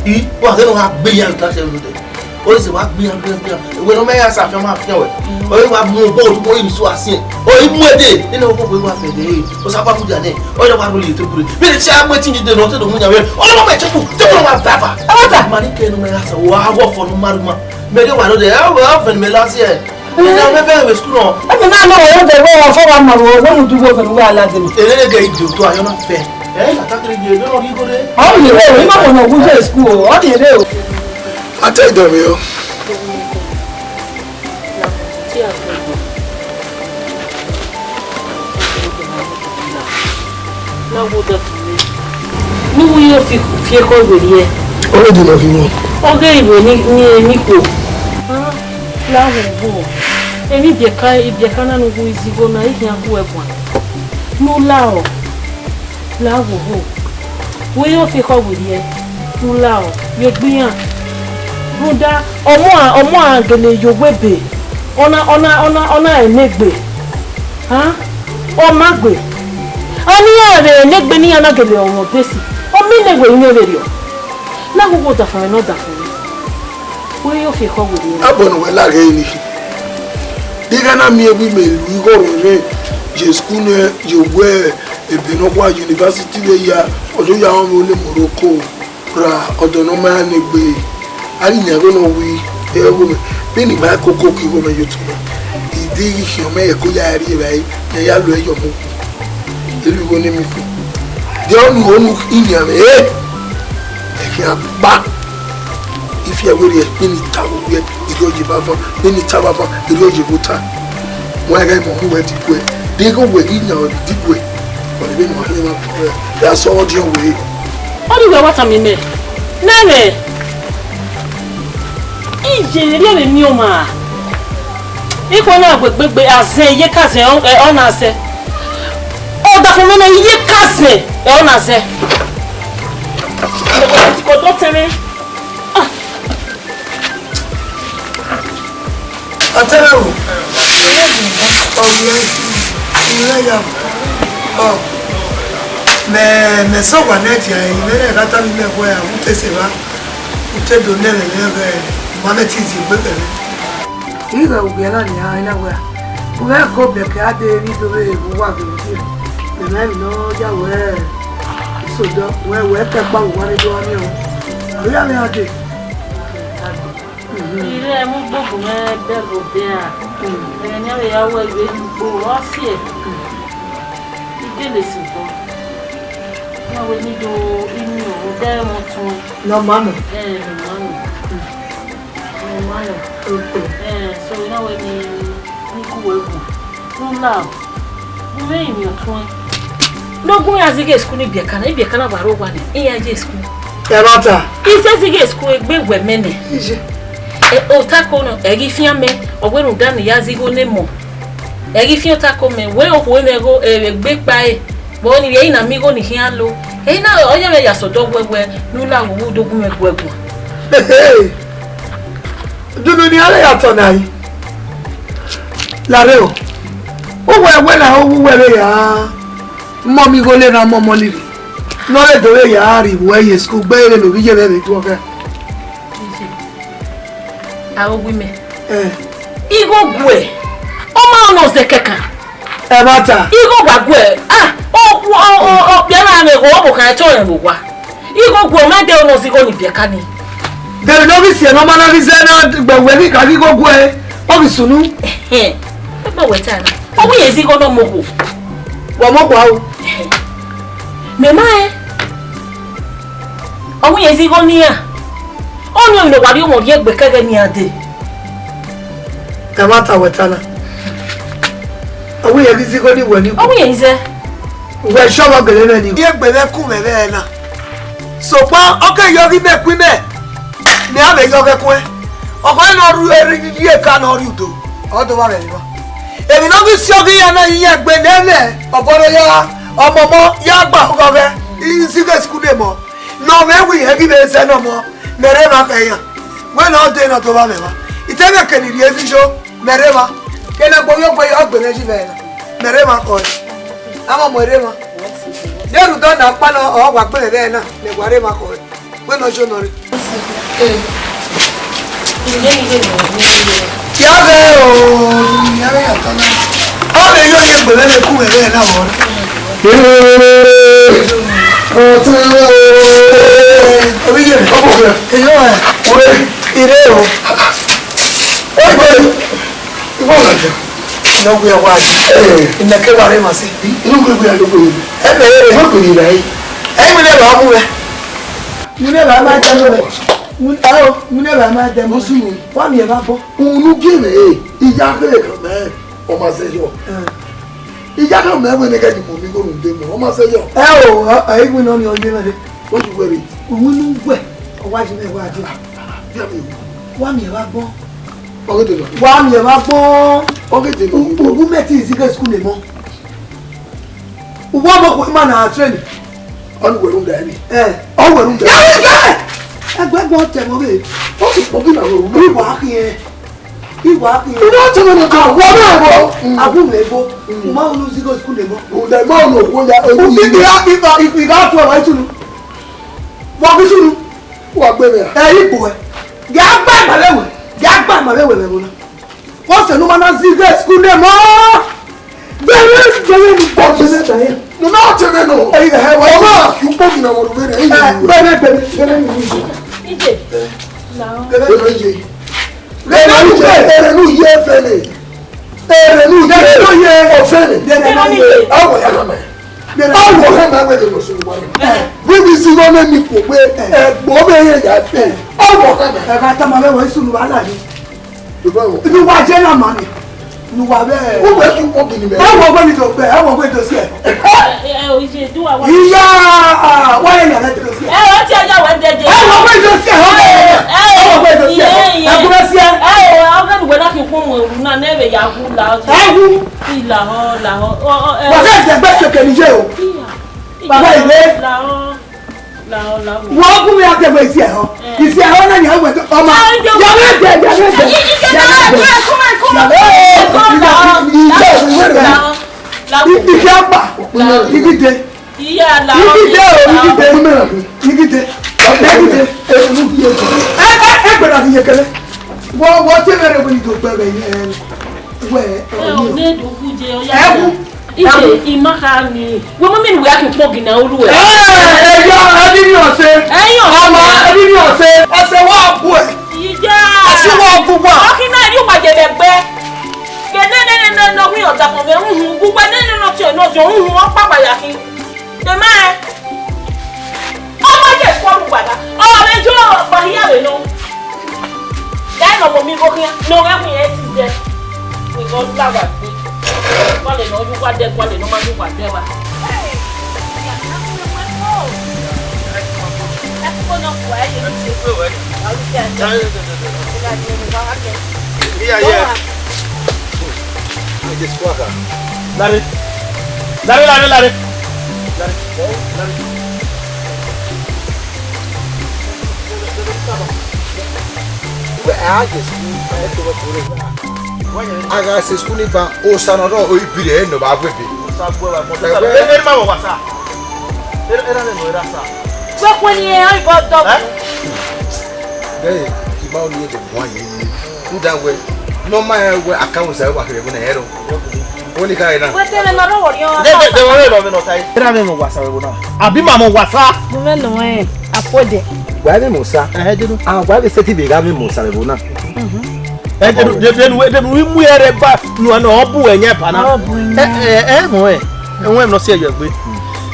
I, wa ghe ne ọ gha gbe ya ta se ru de. Oi se wa gbian, gbian, gbian. Wẹ ne ọ mẹ ya sa fian ma fian wẹ. Oi wa mu obọ odugbo iri so asiẹn. Oi mu ẹdẹ. Nene obọ wẹ wa fẹ de. O sa pa mudia nẹ. Oi wa rhie te gure. Vbe ne cha mu ẹtin dide nọ te do mu yan vbe. Oi wa mẹ cheku. Te ko wa va va. Ẹ wa ta. Ma ni ke ne ọ mẹ ya sa. Wa wọ fọ ne ma ru ma. Mẹ de wa no de. Ẹ wẹ ọ fẹ ne mẹ la si ẹ. Ina mẹ bẹghe vbe school nọ. Ẹ mẹ na nọ wẹ de wẹ wa fọ wa ma ru wẹ mu du wẹ fẹ ne wa la de. Ere ne gẹ idio to ayọ na fẹ. Ẹ na ta kere je ne ọ rhie igho re. Ọ rhie re, ima mo nọ wu je school o. Ọ rhie re o. Ata idọmwẹ o. Ne uwu yo fi fi ekhọe werriẹ. Ọ vbe dee ne ọ khin wọn. Ọ ghe iwe ni ni ni khuo. La wo wo. Emwi ibiẹka ibiẹka na ne u gu izigho na, I khian gu ẹe guan. Ne u lao. La wo ho. Wẹ yo fi ekhọe werriẹ, u lao, ye egbe iran. Rhunmwuda, ọmọ a, ọmọ a gele ye owa ebe, ọ na, ọ na, ọ na, ọ na rẹn enegbe. Han? Ọ ma gbe. Ọni iran vbe rẹn enegbe ne iran na gele ọmwa odesi. Ọ miẹn ne wẹ i mwẹ vberriọ. Na ghogho ọdafẹn mwẹ ne ọdafẹn mwẹ. Wẹ yo fi ekhọe werriẹ. Abọ ne uwẹ laghe ni. Ighe a na miẹn wẹ imẹ lu igho ruẹnrẹn ye school nẹ, ye owa ebe nọkhua university vbe ya, ọ do ya rọnmwẹ ne Morocco ra ọdọ ne ọ ma ya ne egbe. A ghi yan igho ne ọ wi, ẹghẹ igho mwẹ, vbene I ma koko ke igho mwẹ ye otọ mwẹ, I deghẹ I khian ọmọ ẹre ko ya rrie evbare, ya ya lo ẹre ye ọmọ. Elu igho ne emwi khin. Dia ọnu, ọnu inian mwẹ, eh! Ẹ khian gba. Ifi ẹvbo rriẹ, vbene I tama uwẹ, I rhie ọye vbe avan, vbene I tama avan, I rhie ọye vbe ota. Wẹ ghẹ mọ ọmọ uwẹ diguẹ, deghẹ uwẹ ghi yan ọre diguẹ, ọ vbene ọ khian ma ya sẹ ọdiọn wẹ. Ọ rhie uwẹ wa tama imẹ, nẹ mwẹ. Iye rhie vbe miẹn ọmwa. Ikhuo na gbe gbegbe, azẹn iye ka zẹn ọ, ẹ, ọ na zẹ. Ọdafẹn mwẹ na iye ka zẹn, ẹ, ọ na zẹ. Ọdọ tẹn mwẹ. Ah. Ọtẹn mwẹ o. Ọ, mẹ, mẹ ya. Ọ. Mẹ, mẹ sẹ owa ne ẹdia ẹre, mẹ rẹn gha tama imẹ wẹẹ, a wu te sẹ evba. U te do nẹ ẹmwẹ mwẹ vbe ma mẹ te izi egbe kẹ mwẹ. Ighẹ ugbia na nian, I na wẹẹ, u ghẹ ko bẹkẹ a dee vbe ido vbe uwa vbe ugie, mẹ ma emwi ne ọ ya wẹẹ, isodọ, wẹẹ, wẹẹ kẹ ẹkpa vbe uwa ne do gha miẹn o. Ọ ya mwẹ a dee. Ire mu gbogbo mwẹ bẹghe odẹ ra, ẹghẹ ne a vbe ya wẹ ivbi ugbo, ọ siẹ. I gele sẹ obọ. Na wẹ ne I do imiọn, odẹ mwẹ ọtuẹn. Ne ọ ma nọ. Ẹ, ne ọ ma nọ. Ne ọ ma nọ. Okay. Ẹ, so na wẹ ne I gu wẹ guan. Ne u lao. U mwẹ emiọn ọtuẹn. Ne ọ gu mwẹ ya zighi school ne ibiẹka na, ibiẹka na wa rre owa nẹ, iran ye school. Ẹmwata. I sẹ zighi school egbe wẹ mẹ nẹ. Iye. Ẹ, otako nọ, ẹ ghi fian mẹ, ọ wẹ rhunmwuda ne I ya zighi ne emọ. Ẹ ghi fian otako mẹ, wẹ okhuo mwẹ gho, ẹ, egbe kpa ẹre. Vbe ọni vbe ẹre na miẹn igho ni khian lo. Ẹre na ọ ya mwẹ ya sẹ odọ wẹwẹ ne u la vbe uwu do gu mwẹ guẹ guan. Dunu ne iran ya tọ na yi. Larre o. Uwẹ wẹ na uwu wẹ vbe ya mọ mi igho le na mọ mọ liri. Ne ọ vbe do vbe ya rri vbe uwẹ ye school gbe vbene ovbi iye mwẹ vbe duọ khẹ. Aro wi mẹ. Eh. Igho guẹ. Ọ ma nọ zẹ kẹkan. Ẹmwata. Igho wa guẹ. Ah, o o o o biẹ na mẹ gho, ọ bọ khan ẹtọ rẹ vbe owa. Igho guẹ, ọ ma de ọ nọ zẹ igho ni biẹ ka ni. Dẹrẹ ne ọ ghi siẹ ne ọ ma na ghi zẹ na gbe wẹ ghi ka ghi igho guẹ. Ọ ghi sunu. Ẹhẹn. Ebe wẹ ta na. Ọ wi ye zẹ igho nọ mọ gho. Wa mọ gua o. Mẹ ma ẹ. Ọ wi ye zẹ igho nian. Ọni ọni wa rhie ọmọ rhie egbe kẹghẹ nian dee. Ẹmwata wẹ ta na. Ọ wi ye ghi zẹ igho ni wẹ ni. Ọ wi ye zẹ. Wẹ sọvbọ gele mwẹ ni. Ye egbe vbe ẹkun mwẹ vbe ẹre na. Sokpan ọ ke yọ ghi mẹ ku imẹ, mẹ a vbe yọ ghẹ kuẹn. Ọkpa ne ọ rhie eri eka ne ọ rhie udo, ọ do vba vbe emwa. Emwi ne ọ ghi si ọghe iran na, iran gbe ne ẹmwẹ, ọbọrọ ya, ọmọmọ ya gba ọghọghẹ, isighe school ne emọ. Ne ọ mwẹ wẹ irẹn ghi vbe zẹ ne ọmọ, mẹ rre emwa khẹ iran. Wẹ ne ọ dee ne ọ do vba mwẹ emwa. I te mwẹ eke ne I rhie vision, mẹ rre emwa. Kene agbọn ye ogbe, ọ gbe mwẹ yi vbe ẹre na. Mẹ rre emwa khọe. Amọmọ rre emwa. De rhunmwuda ọna ọkpa nọ, ọ wa gbe mwẹ vbe ẹre na, mẹ wa rre emwa khọe. Wẹ ne ọ jọ nọ rre. Ya ghẹ o, ya ghẹ ya ta na. Ọ vbe yo ye egbe vbe ne ku vbe na wọ. Ọtẹn o. Obi ye. Ọbọ rẹ. Eyo ẹ. Ire o. Ọgbẹni. Iwọ na jẹ. Ino gbe wa. Eh. Ina ke wa re ma se. Ino gbe gbe ya do gbe. E be re. Ino gbe ni ra yi. E mi le ba mu we. Mi le ba ma jẹ mo. Mi, ẹ o, mi le ba ma jẹ mo. Osu mi. Wa mi e ba bo. Unu gbe re. Iya gbe kan mẹ. Ọ ma sẹ yọ. Eh. Iya kan mẹ wẹ ne ke ni mo mi go runde mo. Ọ ma sẹ yọ. Ẹ o, ẹ igun no ni o ye mẹ re. What you worry? Unu wẹ. Ọ wa ji mẹ wa di. Ya mi. Wa mi e ba bo. Ọghe te nọ. Wa miẹn vbe agbọn. Ọghe te nọ. U, u, u mẹ te izi ghe school emọ. U wa mọ ko ima na train. Ọni wẹrun da ẹni. Eh. Ọ wẹrun da. Ya, ya. Ẹgbẹ gbọn tẹ mọ ghe. Ọ ti kpọ gị na wẹrun. Iwa khiẹn. Iwa khiẹn. Ina tẹ mọ na ka wa na ẹbọ. Abu mẹ ebo. U ma unu izi ghe school emọ. U da ma unu okwo ya. U bi bi ha bi ba, i, i ga tu ẹwa itunu. Wa bi itunu. Wa gbe mẹ ra? Ẹ, igbo ẹ. Gẹ a gba ima vbe ẹwe, gẹ a gba ima vbe ẹwe vbe ẹvbo na. Ọsẹ ne u ma na zighe school ne mọ. Gbẹrẹ, gbẹrẹ ni gbẹrẹ ni gbẹrẹ. No, no, tẹ mẹ nọ. Ẹ, ẹ, ẹ, wa. Ọmọ, u kpo mi na wọ rẹ, ẹ, ẹ, gbẹrẹ, gbẹrẹ, gbẹrẹ ni. Ije. Gbẹrẹ ije. Gbẹrẹ ije, gbẹrẹ ni ije fẹlẹ. Ere nu ye. Dede nu ye. Ọfẹnẹ. Dede nu ye. Awọ ya hama. Awọ hama wẹ de lọ sunu wa. Wiwi si rọ ne mi kpo wẹ ẹgbọ bẹ yẹ ya fẹ. Awọ hama. Ẹ ka tama wẹ wẹ sunu wa la ni. Ibi wa jẹ na ma ni. Nu wa bẹ. O wẹ ki kọ gini mẹ. Ẹ wọ wẹ mi do gbẹ, ẹ wọ wẹ do si ẹ. Ẹ, ẹ, o ije du wa wa. Iya, wa ye ya do si ẹ. Ẹ, o ti ẹ ya wẹ dede. Ẹ wọ wẹ do si ẹ. Ẹ wọ wẹ do si ẹ. Ẹ kúrẹ si ẹ. Ẹ o, ọgẹni wẹ na ki kún mu. Na nẹ vbe ya wu la ọjọ. Ẹ wu. Ilahọ, lahọ. Ọ, ọ, ẹ. Wa fẹ jẹ gbèsè kẹ ni ye o. Iya. Baba, ilé. Lahọ, lahọ, lahọ. Wọ́n kún mi àtẹ̀wé ìsì ẹ̀họ́. Ẹ. Ìsì ẹ̀họ́ náà ni àwọn ẹ̀tọ́ ọmọ. Ẹ, ìjọba. Yàrá ẹ̀jẹ̀, yàrá ẹ̀jẹ̀. Ẹ, ìjọba, yàrá ẹ̀jẹ̀. Kúmọ̀, kúmọ̀, kúmọ̀, kúmọ̀, kúmọ̀, kúmọ̀, ìjọ ìwé rẹ̀. Lahọ, lahọ. Igi apá. Lahọ. Igi de. Iya, lahọ. Igi de o, igi de. Igi de. Igi de. Ẹ, ẹ, ẹ gbẹdọ fi yẹ kẹlẹ. Wọ́n, wọ́n tẹ́ mẹ́rẹ̀ wọ́n ni tó gbẹ bẹ̀ yẹn. Wẹ, ẹ, ọ, ọ, ne do ku je, ọ ya. Ẹ wu. Ije, ima kha ni. Wẹ ma miẹn wẹ a ke kpọ gina olu ẹ. Ẹ, ẹ ya, ẹ bi ni ọsẹ. Ẹ yọ. Ọmọ, ẹ bi ni ọsẹ. Ọsẹ wa bu ẹ. Ije. Ọsẹ wa bu wa. Ọkina ni wa je bẹ gbẹ. Ke ne, ne, ne, ne, ne, wi ọdafọn vbe uhun, gbugbe ne, ne, ne, ọtiọnrẹn ne, ọtiọnrẹn uhun, ọ kpakpa ya khin. Dema ẹn. Ọ ma ye ẹkpo ru gbada. Ọ vbe yo ọkpa hia vbe nọ. Ghẹ ne ọ vbe miẹn igho khian, ne ọ ghẹ wẹ irẹn ti zẹ. Wẹ igho la wa gbe. Gualọ ne ọ ye uwa dẹ, gualọ ne ọ ma ye uwa dẹ wa. Iya, iya. Lare. Lare, lare, lare. Lare. Lare. A gha sẹ skul ni ba, osa ne ọ rrọọ, ọ i bi rre, nọ ba wẹ ebe. Osa bu ẹwa mọ. Ẹwẹ. Ẹ, ẹ, ẹ ma wọ wa sa. Ẹ, ẹ, ẹ, ẹ, ẹ, sa. Wẹ kue ni ẹ, ọ i bọ dọ. Ẹ? Bẹẹ, I ma ọnii ye do guan ye. Rhunmwuda wẹ, ne ọ ma rẹn wẹ akanmwẹ Osa wa kherhe ẹvbo na, ẹ rrọọ. Oni ka rre na. Wẹ te mwẹ ne ọ rre ọvbọrriọ. De, de, de, wẹ rre nọ, vbe nọ ta. Erha mwẹ mọ wasa vbe ẹvbo na. Abi ma mọ wasa. Mu mwẹ nọ ẹ, Afuode. Wa vbe mọ Osa. Ẹhẹ, Jedu. Ah, wa vbe sẹtin vbe gha mwẹ mọ Osa vbe ẹvbo na. Mhm. Ẹ, Jedu, Jedu, Jedu, Jedu, i mu ẹre ba, nu, nu, ọ bu ẹyẹn ba na. Ọ bu ẹyẹn. Ẹ, ẹ, ẹ, mọ ẹ. Ẹwẹn ne ọ si ẹyọ egbe.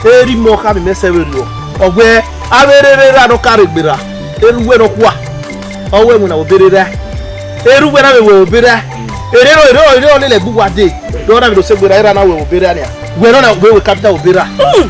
Erha mwẹ ọkha mi mẹ sẹ vberriọ. Ọ wẹ, avbe erha ne ọ ka rre egbe ra. Erha uwẹ nọkhua. Ọ wẹ ẹwẹn na vbe obọ erha. Erha uwẹ na vbe wẹ obọ erha. Erha, erha, erha ọ lele egbe uwa dee. Erha na vbe do sẹ egbe erha, erha na wẹ obọ erha nia. Wẹ nọ na wẹ wẹ capital obọ erha. Mm.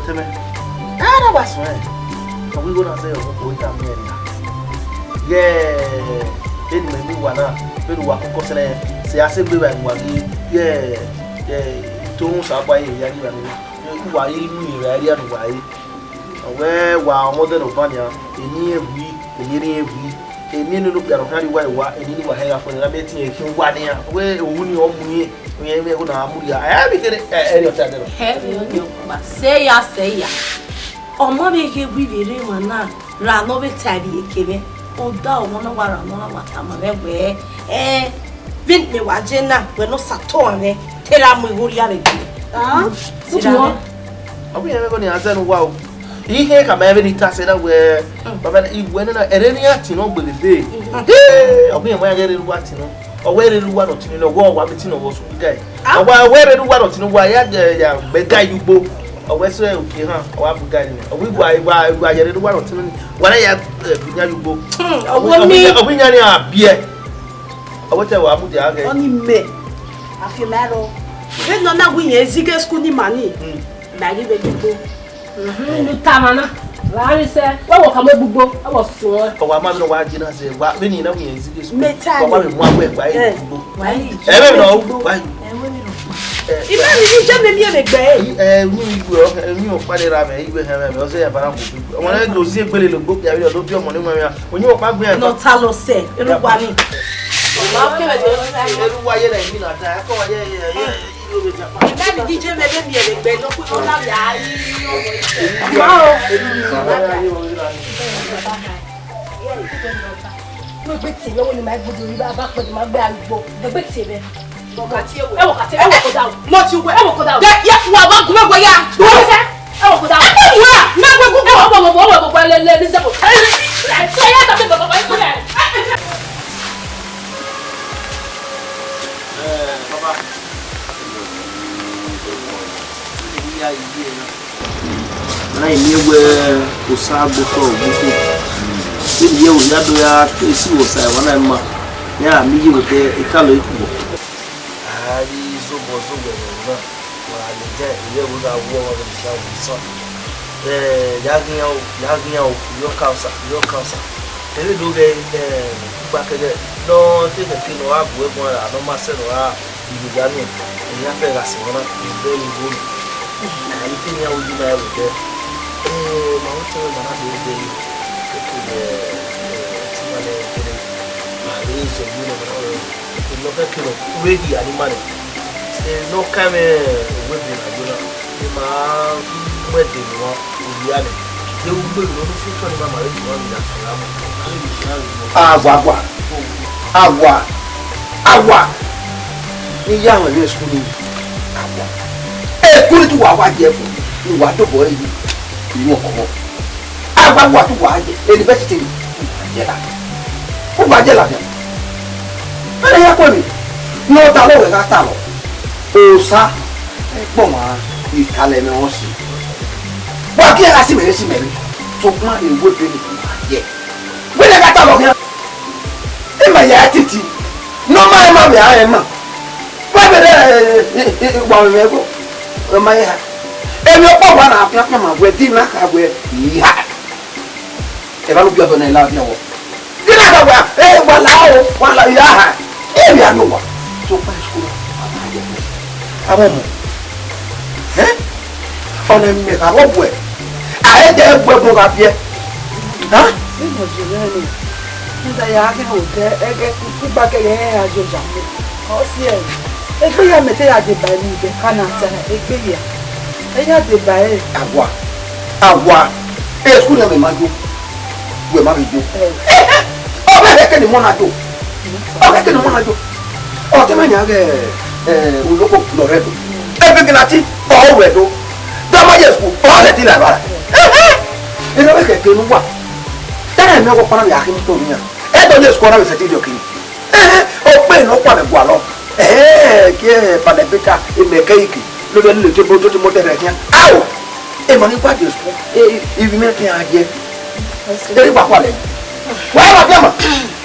ọtẹn mwẹ. Ẹ na wa suẹn. Ọ wẹ igho na zẹ ọmọ ko ta miẹn na. Yẹ, eni mẹ ni wa na, vbene uwa koko sẹrẹ, sẹ a sẹ egbe vbe uwa ghi, yẹ, yẹ, to rhunmwuda ọkpa ye ya ghi vbe anu. Uwa i mu ira ẹria ne uwa re. Ọ wẹ wa ọmọdé ne ọban nian, eni irẹn vbi, eni irẹn vbi, eni ene ne okpia ne ọ khian rrie uwa rrie uwa, eni ne uwa hẹ gha fo ne a miẹn ẹtin ẹre khian uwa nian. Wẹ ohu ni ọ mu irẹn, irẹn mwẹ ẹghẹ na a mudia. Ẹ vbe kere, ẹ, ẹre ọta dẹrọ. Hẹ vbe ọni ọkpa, sẹ ya, sẹ ya. Ọmọ vbe ghe wẹ ivbi rre emwa na, ra ne ọ vbe ta ivbi eke mwẹ. Ọda ọmọ na wa ra nọ na wa tama mwẹ wẹẹ, ẹ, vbene wa je na, wẹ ne ọ sa tọ mwẹ, te ra mu igho rria vbe gbe. Ah, Sira mwẹ. Ọ wẹ irẹn mwẹ ẹghẹ ne a zẹ ne uwa o. Ihe khama vbene I ta sẹ na wẹẹ, baba, iwẹ nena, ẹrẹ ne iran tin nọ gbe vbe ebe. Ee, ọ wẹ irẹn mwẹ ẹghẹ rre ne uwa tin nọ. Ọ wẹ rre ne uwa nọ tin nọ, ọ wẹ ọ wa vbe tin nọ, ọ wẹ ọ sẹ uwu ga. Ah. Ọ wẹ, ọ wẹ rre ne uwa nọ tin nọ, uwa ya, ya, ya gbe ga ye ugbo. Ọ wẹ sẹ uki ehan, ọ wa bu ga nẹ. Ọ wẹ igua, igua, igua ya rre ne uwa nọ tin nọ, wa na ya, eh, bu iyan ye ugbo. Hmm, ọ wẹ mi. Ọ wẹ iyan ni a biẹ. Ọ wẹ te wa mudia ghe. Ọni mẹ. Afiẹn ma rọ. Vbene ọ na wẹ irẹn zighe school ni ma ni. Hmm. Ma ghi vbe dugbo. Mhm, lu tama na. Wa mi sẹ, wẹ wọ ka mu egbugbo, wẹ wọ suẹn. Ọ wa ma vbene wa je na sẹ, wa, vbene na wẹ irẹn zighe school. Meta wa, wa ni. Vbe mu awẹ gba ye ugbo. Wa yi. Ẹ vbe nọ, wa yi. Ẹ, wẹ mi nọ. Ẹ, imẹ ni ni je mẹ miẹn vbe gbe. Ẹ, ẹ, mi yu, ẹ, mi ọkpa ni ra mẹ, iwe hẹ mẹ, ọ sẹ ya bara ko. Ọmọ ne do zi egbele logbo, ya vbe do bi ọmọ ni mwa mwa. Onye ọkpa gbẹn. Nọ ta lọ sẹ, eru wa ni. Eru wa ye na, emi na ta, ẹ kọ wa ye, ye, ye. Mẹ ni ghi je mẹ vbe miẹn vbe egbe ne ọ khuighẹ ọ na vbe a ri ọmọ ise. Ma o. Wẹ gbe tie vbe, wẹ ne ima gbudu ri ba ba kpẹdẹ ma gbe arugbo. Wẹ gbe tie vbe. Wẹ ka tie wẹ. Ẹ wẹ ka tie, ẹ wẹ ko da o. Mo ti wẹ. Ẹ wẹ ko da o. Ye, ye, wa ba gun vbe wẹ ya. Wẹ sẹ. Ẹ wọ kota. Ẹ wọ, na gbe gugu. Ẹ wọ, wọ, wọ, wọ, wọ, wọ, le, le, le, sebo. Ẹ, ẹ, ẹ, ẹ, ya ta gbe baba, ẹ, ẹ. Ẹ, baba. Na emiẹn wẹẹ osa gbe otọ gbe ukhu. Vbene iye ẹvbo ya do ya te esi vbe osa emwa na ma, iran ra miẹn iye vbe odẹ ekalọ ikhuo. A ghi zobọ zẹ owẹ vbe ẹvbo na, wa gha lele irẹvbo gha wu ọmwa vbe Nigerian vbe sọn. Eh, ya ghian o, ya ghian o, yọ ka osa, yọ ka osa. Ẹre do ghẹ, eh, ugba kẹghẹ, ne ọ te khẹke ne ọ gha gu ẹguae ra, ne ọ ma sẹ ne ọ gha Ivbi ya miẹn, iran fẹ gha sẹ ọmwa na, ẹdẹ vbe igho na. A i te iran ru yi na ẹvbo odẹ. Eh, ma wẹ tẹn ma na do de yi. Eke vbe, eh, ẹtin ma nẹ kere. Ma re zẹ yi na ma na wẹ. Eke ne ọ fẹ kere, u vbe rhie a ni ma nẹ. Eh, ne ọ ka mwẹ uwu ebe na yo na. Ne ma mu ẹdẹ ne uwa, u hia nẹ. De u gbe vbe ne u fi otọ ni ma ma re yi uwa vbe ya sẹ ra ma. Awa, awa. Awa, awa, ne I ya mwẹ vbe school nii, awa, school nii te uwa wa ye ẹbu, ne uwa dobọ ẹre yi, I mwẹ ọkọ. Awa, uwa te uwa ye university nii, uwa ye la, uwa ye la nẹ. Ẹre ya ku emwi ne ọ talọ wẹ gha talọ, Osa, ẹgbọn ọmwa, I talẹ mwẹ ọnsi. Wa gie gha si mẹ rre, si mẹ rre, sokpan ewe ebe nii uwa ye. Wẹ ne gha talọ khian. Ima ya titi. Ne ọ ma, ima vbe a rẹn ma. Wa vbe rẹ, eh, eh, eh, wa mwẹ ẹvbo. Ọ ma ya ha. Emwi ọkpa wa na fian fian ma wẹ di na kha wẹ, I ha. Ẹ vba ne u biẹ ọdọ nẹ, la biẹ wọ. Di na kha wẹ, eh, wa la o, wa la, I ha ha. Emwi a no wa. So, pa school. Avbe ọmọ. Eh? Ọna mẹ gha vbe ọghe uẹ, a i de gu ẹbun gha biẹ. Ha? Vbene ọ ye mwẹ nẹ, ne I ya gha ghe odẹ, ẹghẹ kugba kẹghẹ ẹre a ye oya mẹ. Ọ si ẹre, egbe hia mẹ te ya deba ẹre ni vbe ka na ta, egbe hia, ẹ ya deba ẹre. Awa, awa, e school na mẹ ma yo, wẹ ma vbe yo. Ọ vbe hẹkẹ ne imọ na yo. Ọ khẹke ne ọ ma na yo. Ọ te ma yan ghe, eh, oloko ne ọ rre Ẹdo. Ebe gina ti, ọ rre Ẹdo. Da ma ye school, ọ lẹ ti la evbara. Ehe! Ene ọ vbe khẹke ne uwa. Te na mẹ ọkpa na vbe akhin to nian. Ẹdo ye school na vbe sẹtin rhie ọkiri. Ehe! Ọ kpe ne ọ kpa vbe gualọ. Ehe! Gie, eh, Panel Beater, emẹ kẹ ike. Lele lele table, to table te rẹ khian. Ao! Emọ ni gua ye school. Eh, ivbi mwẹ khian ye. Eri gua kua lẹ. Wa ma biẹ ma.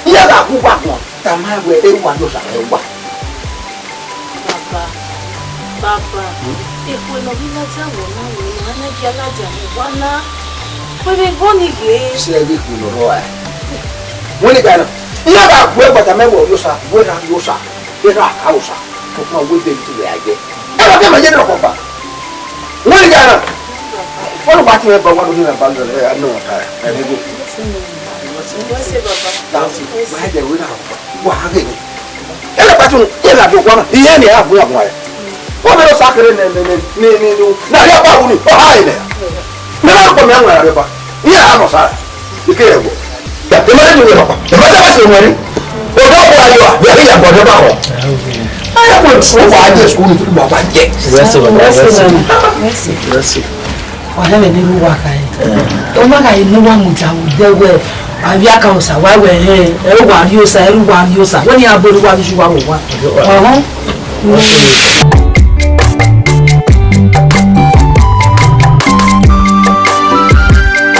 Iran gha gu uwa guan, tama wẹ, e uwa ye Osa, ẹ uwa. Baba, baba, ekhue ne ọ ghi ladian wẹ na wẹ, a na gie ladian wẹ uwa na. Wẹ vbe ẹghẹ ọnii ghe. Sẹ vbe ekhue ne ọ rrọọ ẹe. Wẹ ne ga na, iran gha gu ẹe gba tama wẹ ọ ye Osa, wẹ erha ye Osa, erha ka Osa, sokpan wẹ Devid vbe a ye. Ẹ ma biẹ ma ye ne ọ kọ ba. Wẹ ne ga na, wẹ ne uwa tie mwẹ ba, uwa do rhie mwẹ ba, ẹ, ẹ, nọ ta, ẹ, ẹ, ẹ, Wa ghe ni. Ẹ lẹ patu, ẹ la do guan, iye ni a gun agun ẹ. Ọ bẹrẹ Osa kere ne, ne, ne, ne, ne, ne, na ya ba wu ni, ọ ha ẹre. Ne ma kọ mi agun ẹre ba. Iye a mọ sa. Ike ẹvbo. Ẹ ma le ju wẹ papa. Ẹ ma ta ba se wẹ ni. O do bu ayo, ya ya bọ de ba ko. Ẹ ko so wa je school ni wa ba je. Rest, rest, rest. Ọnẹ mwẹ ne ru uwa kha ẹre. Ọ ma gha mu uwa mudia vbe odẹ wẹ, a vbe a ka Osa, wa wẹ, ẹn, ẹ ru uwa rhie Osa, ẹ ru uwa rhie Osa. Wẹ ne iran bọ ru uwa vbe iye uwa vbe owa. Ọhọn.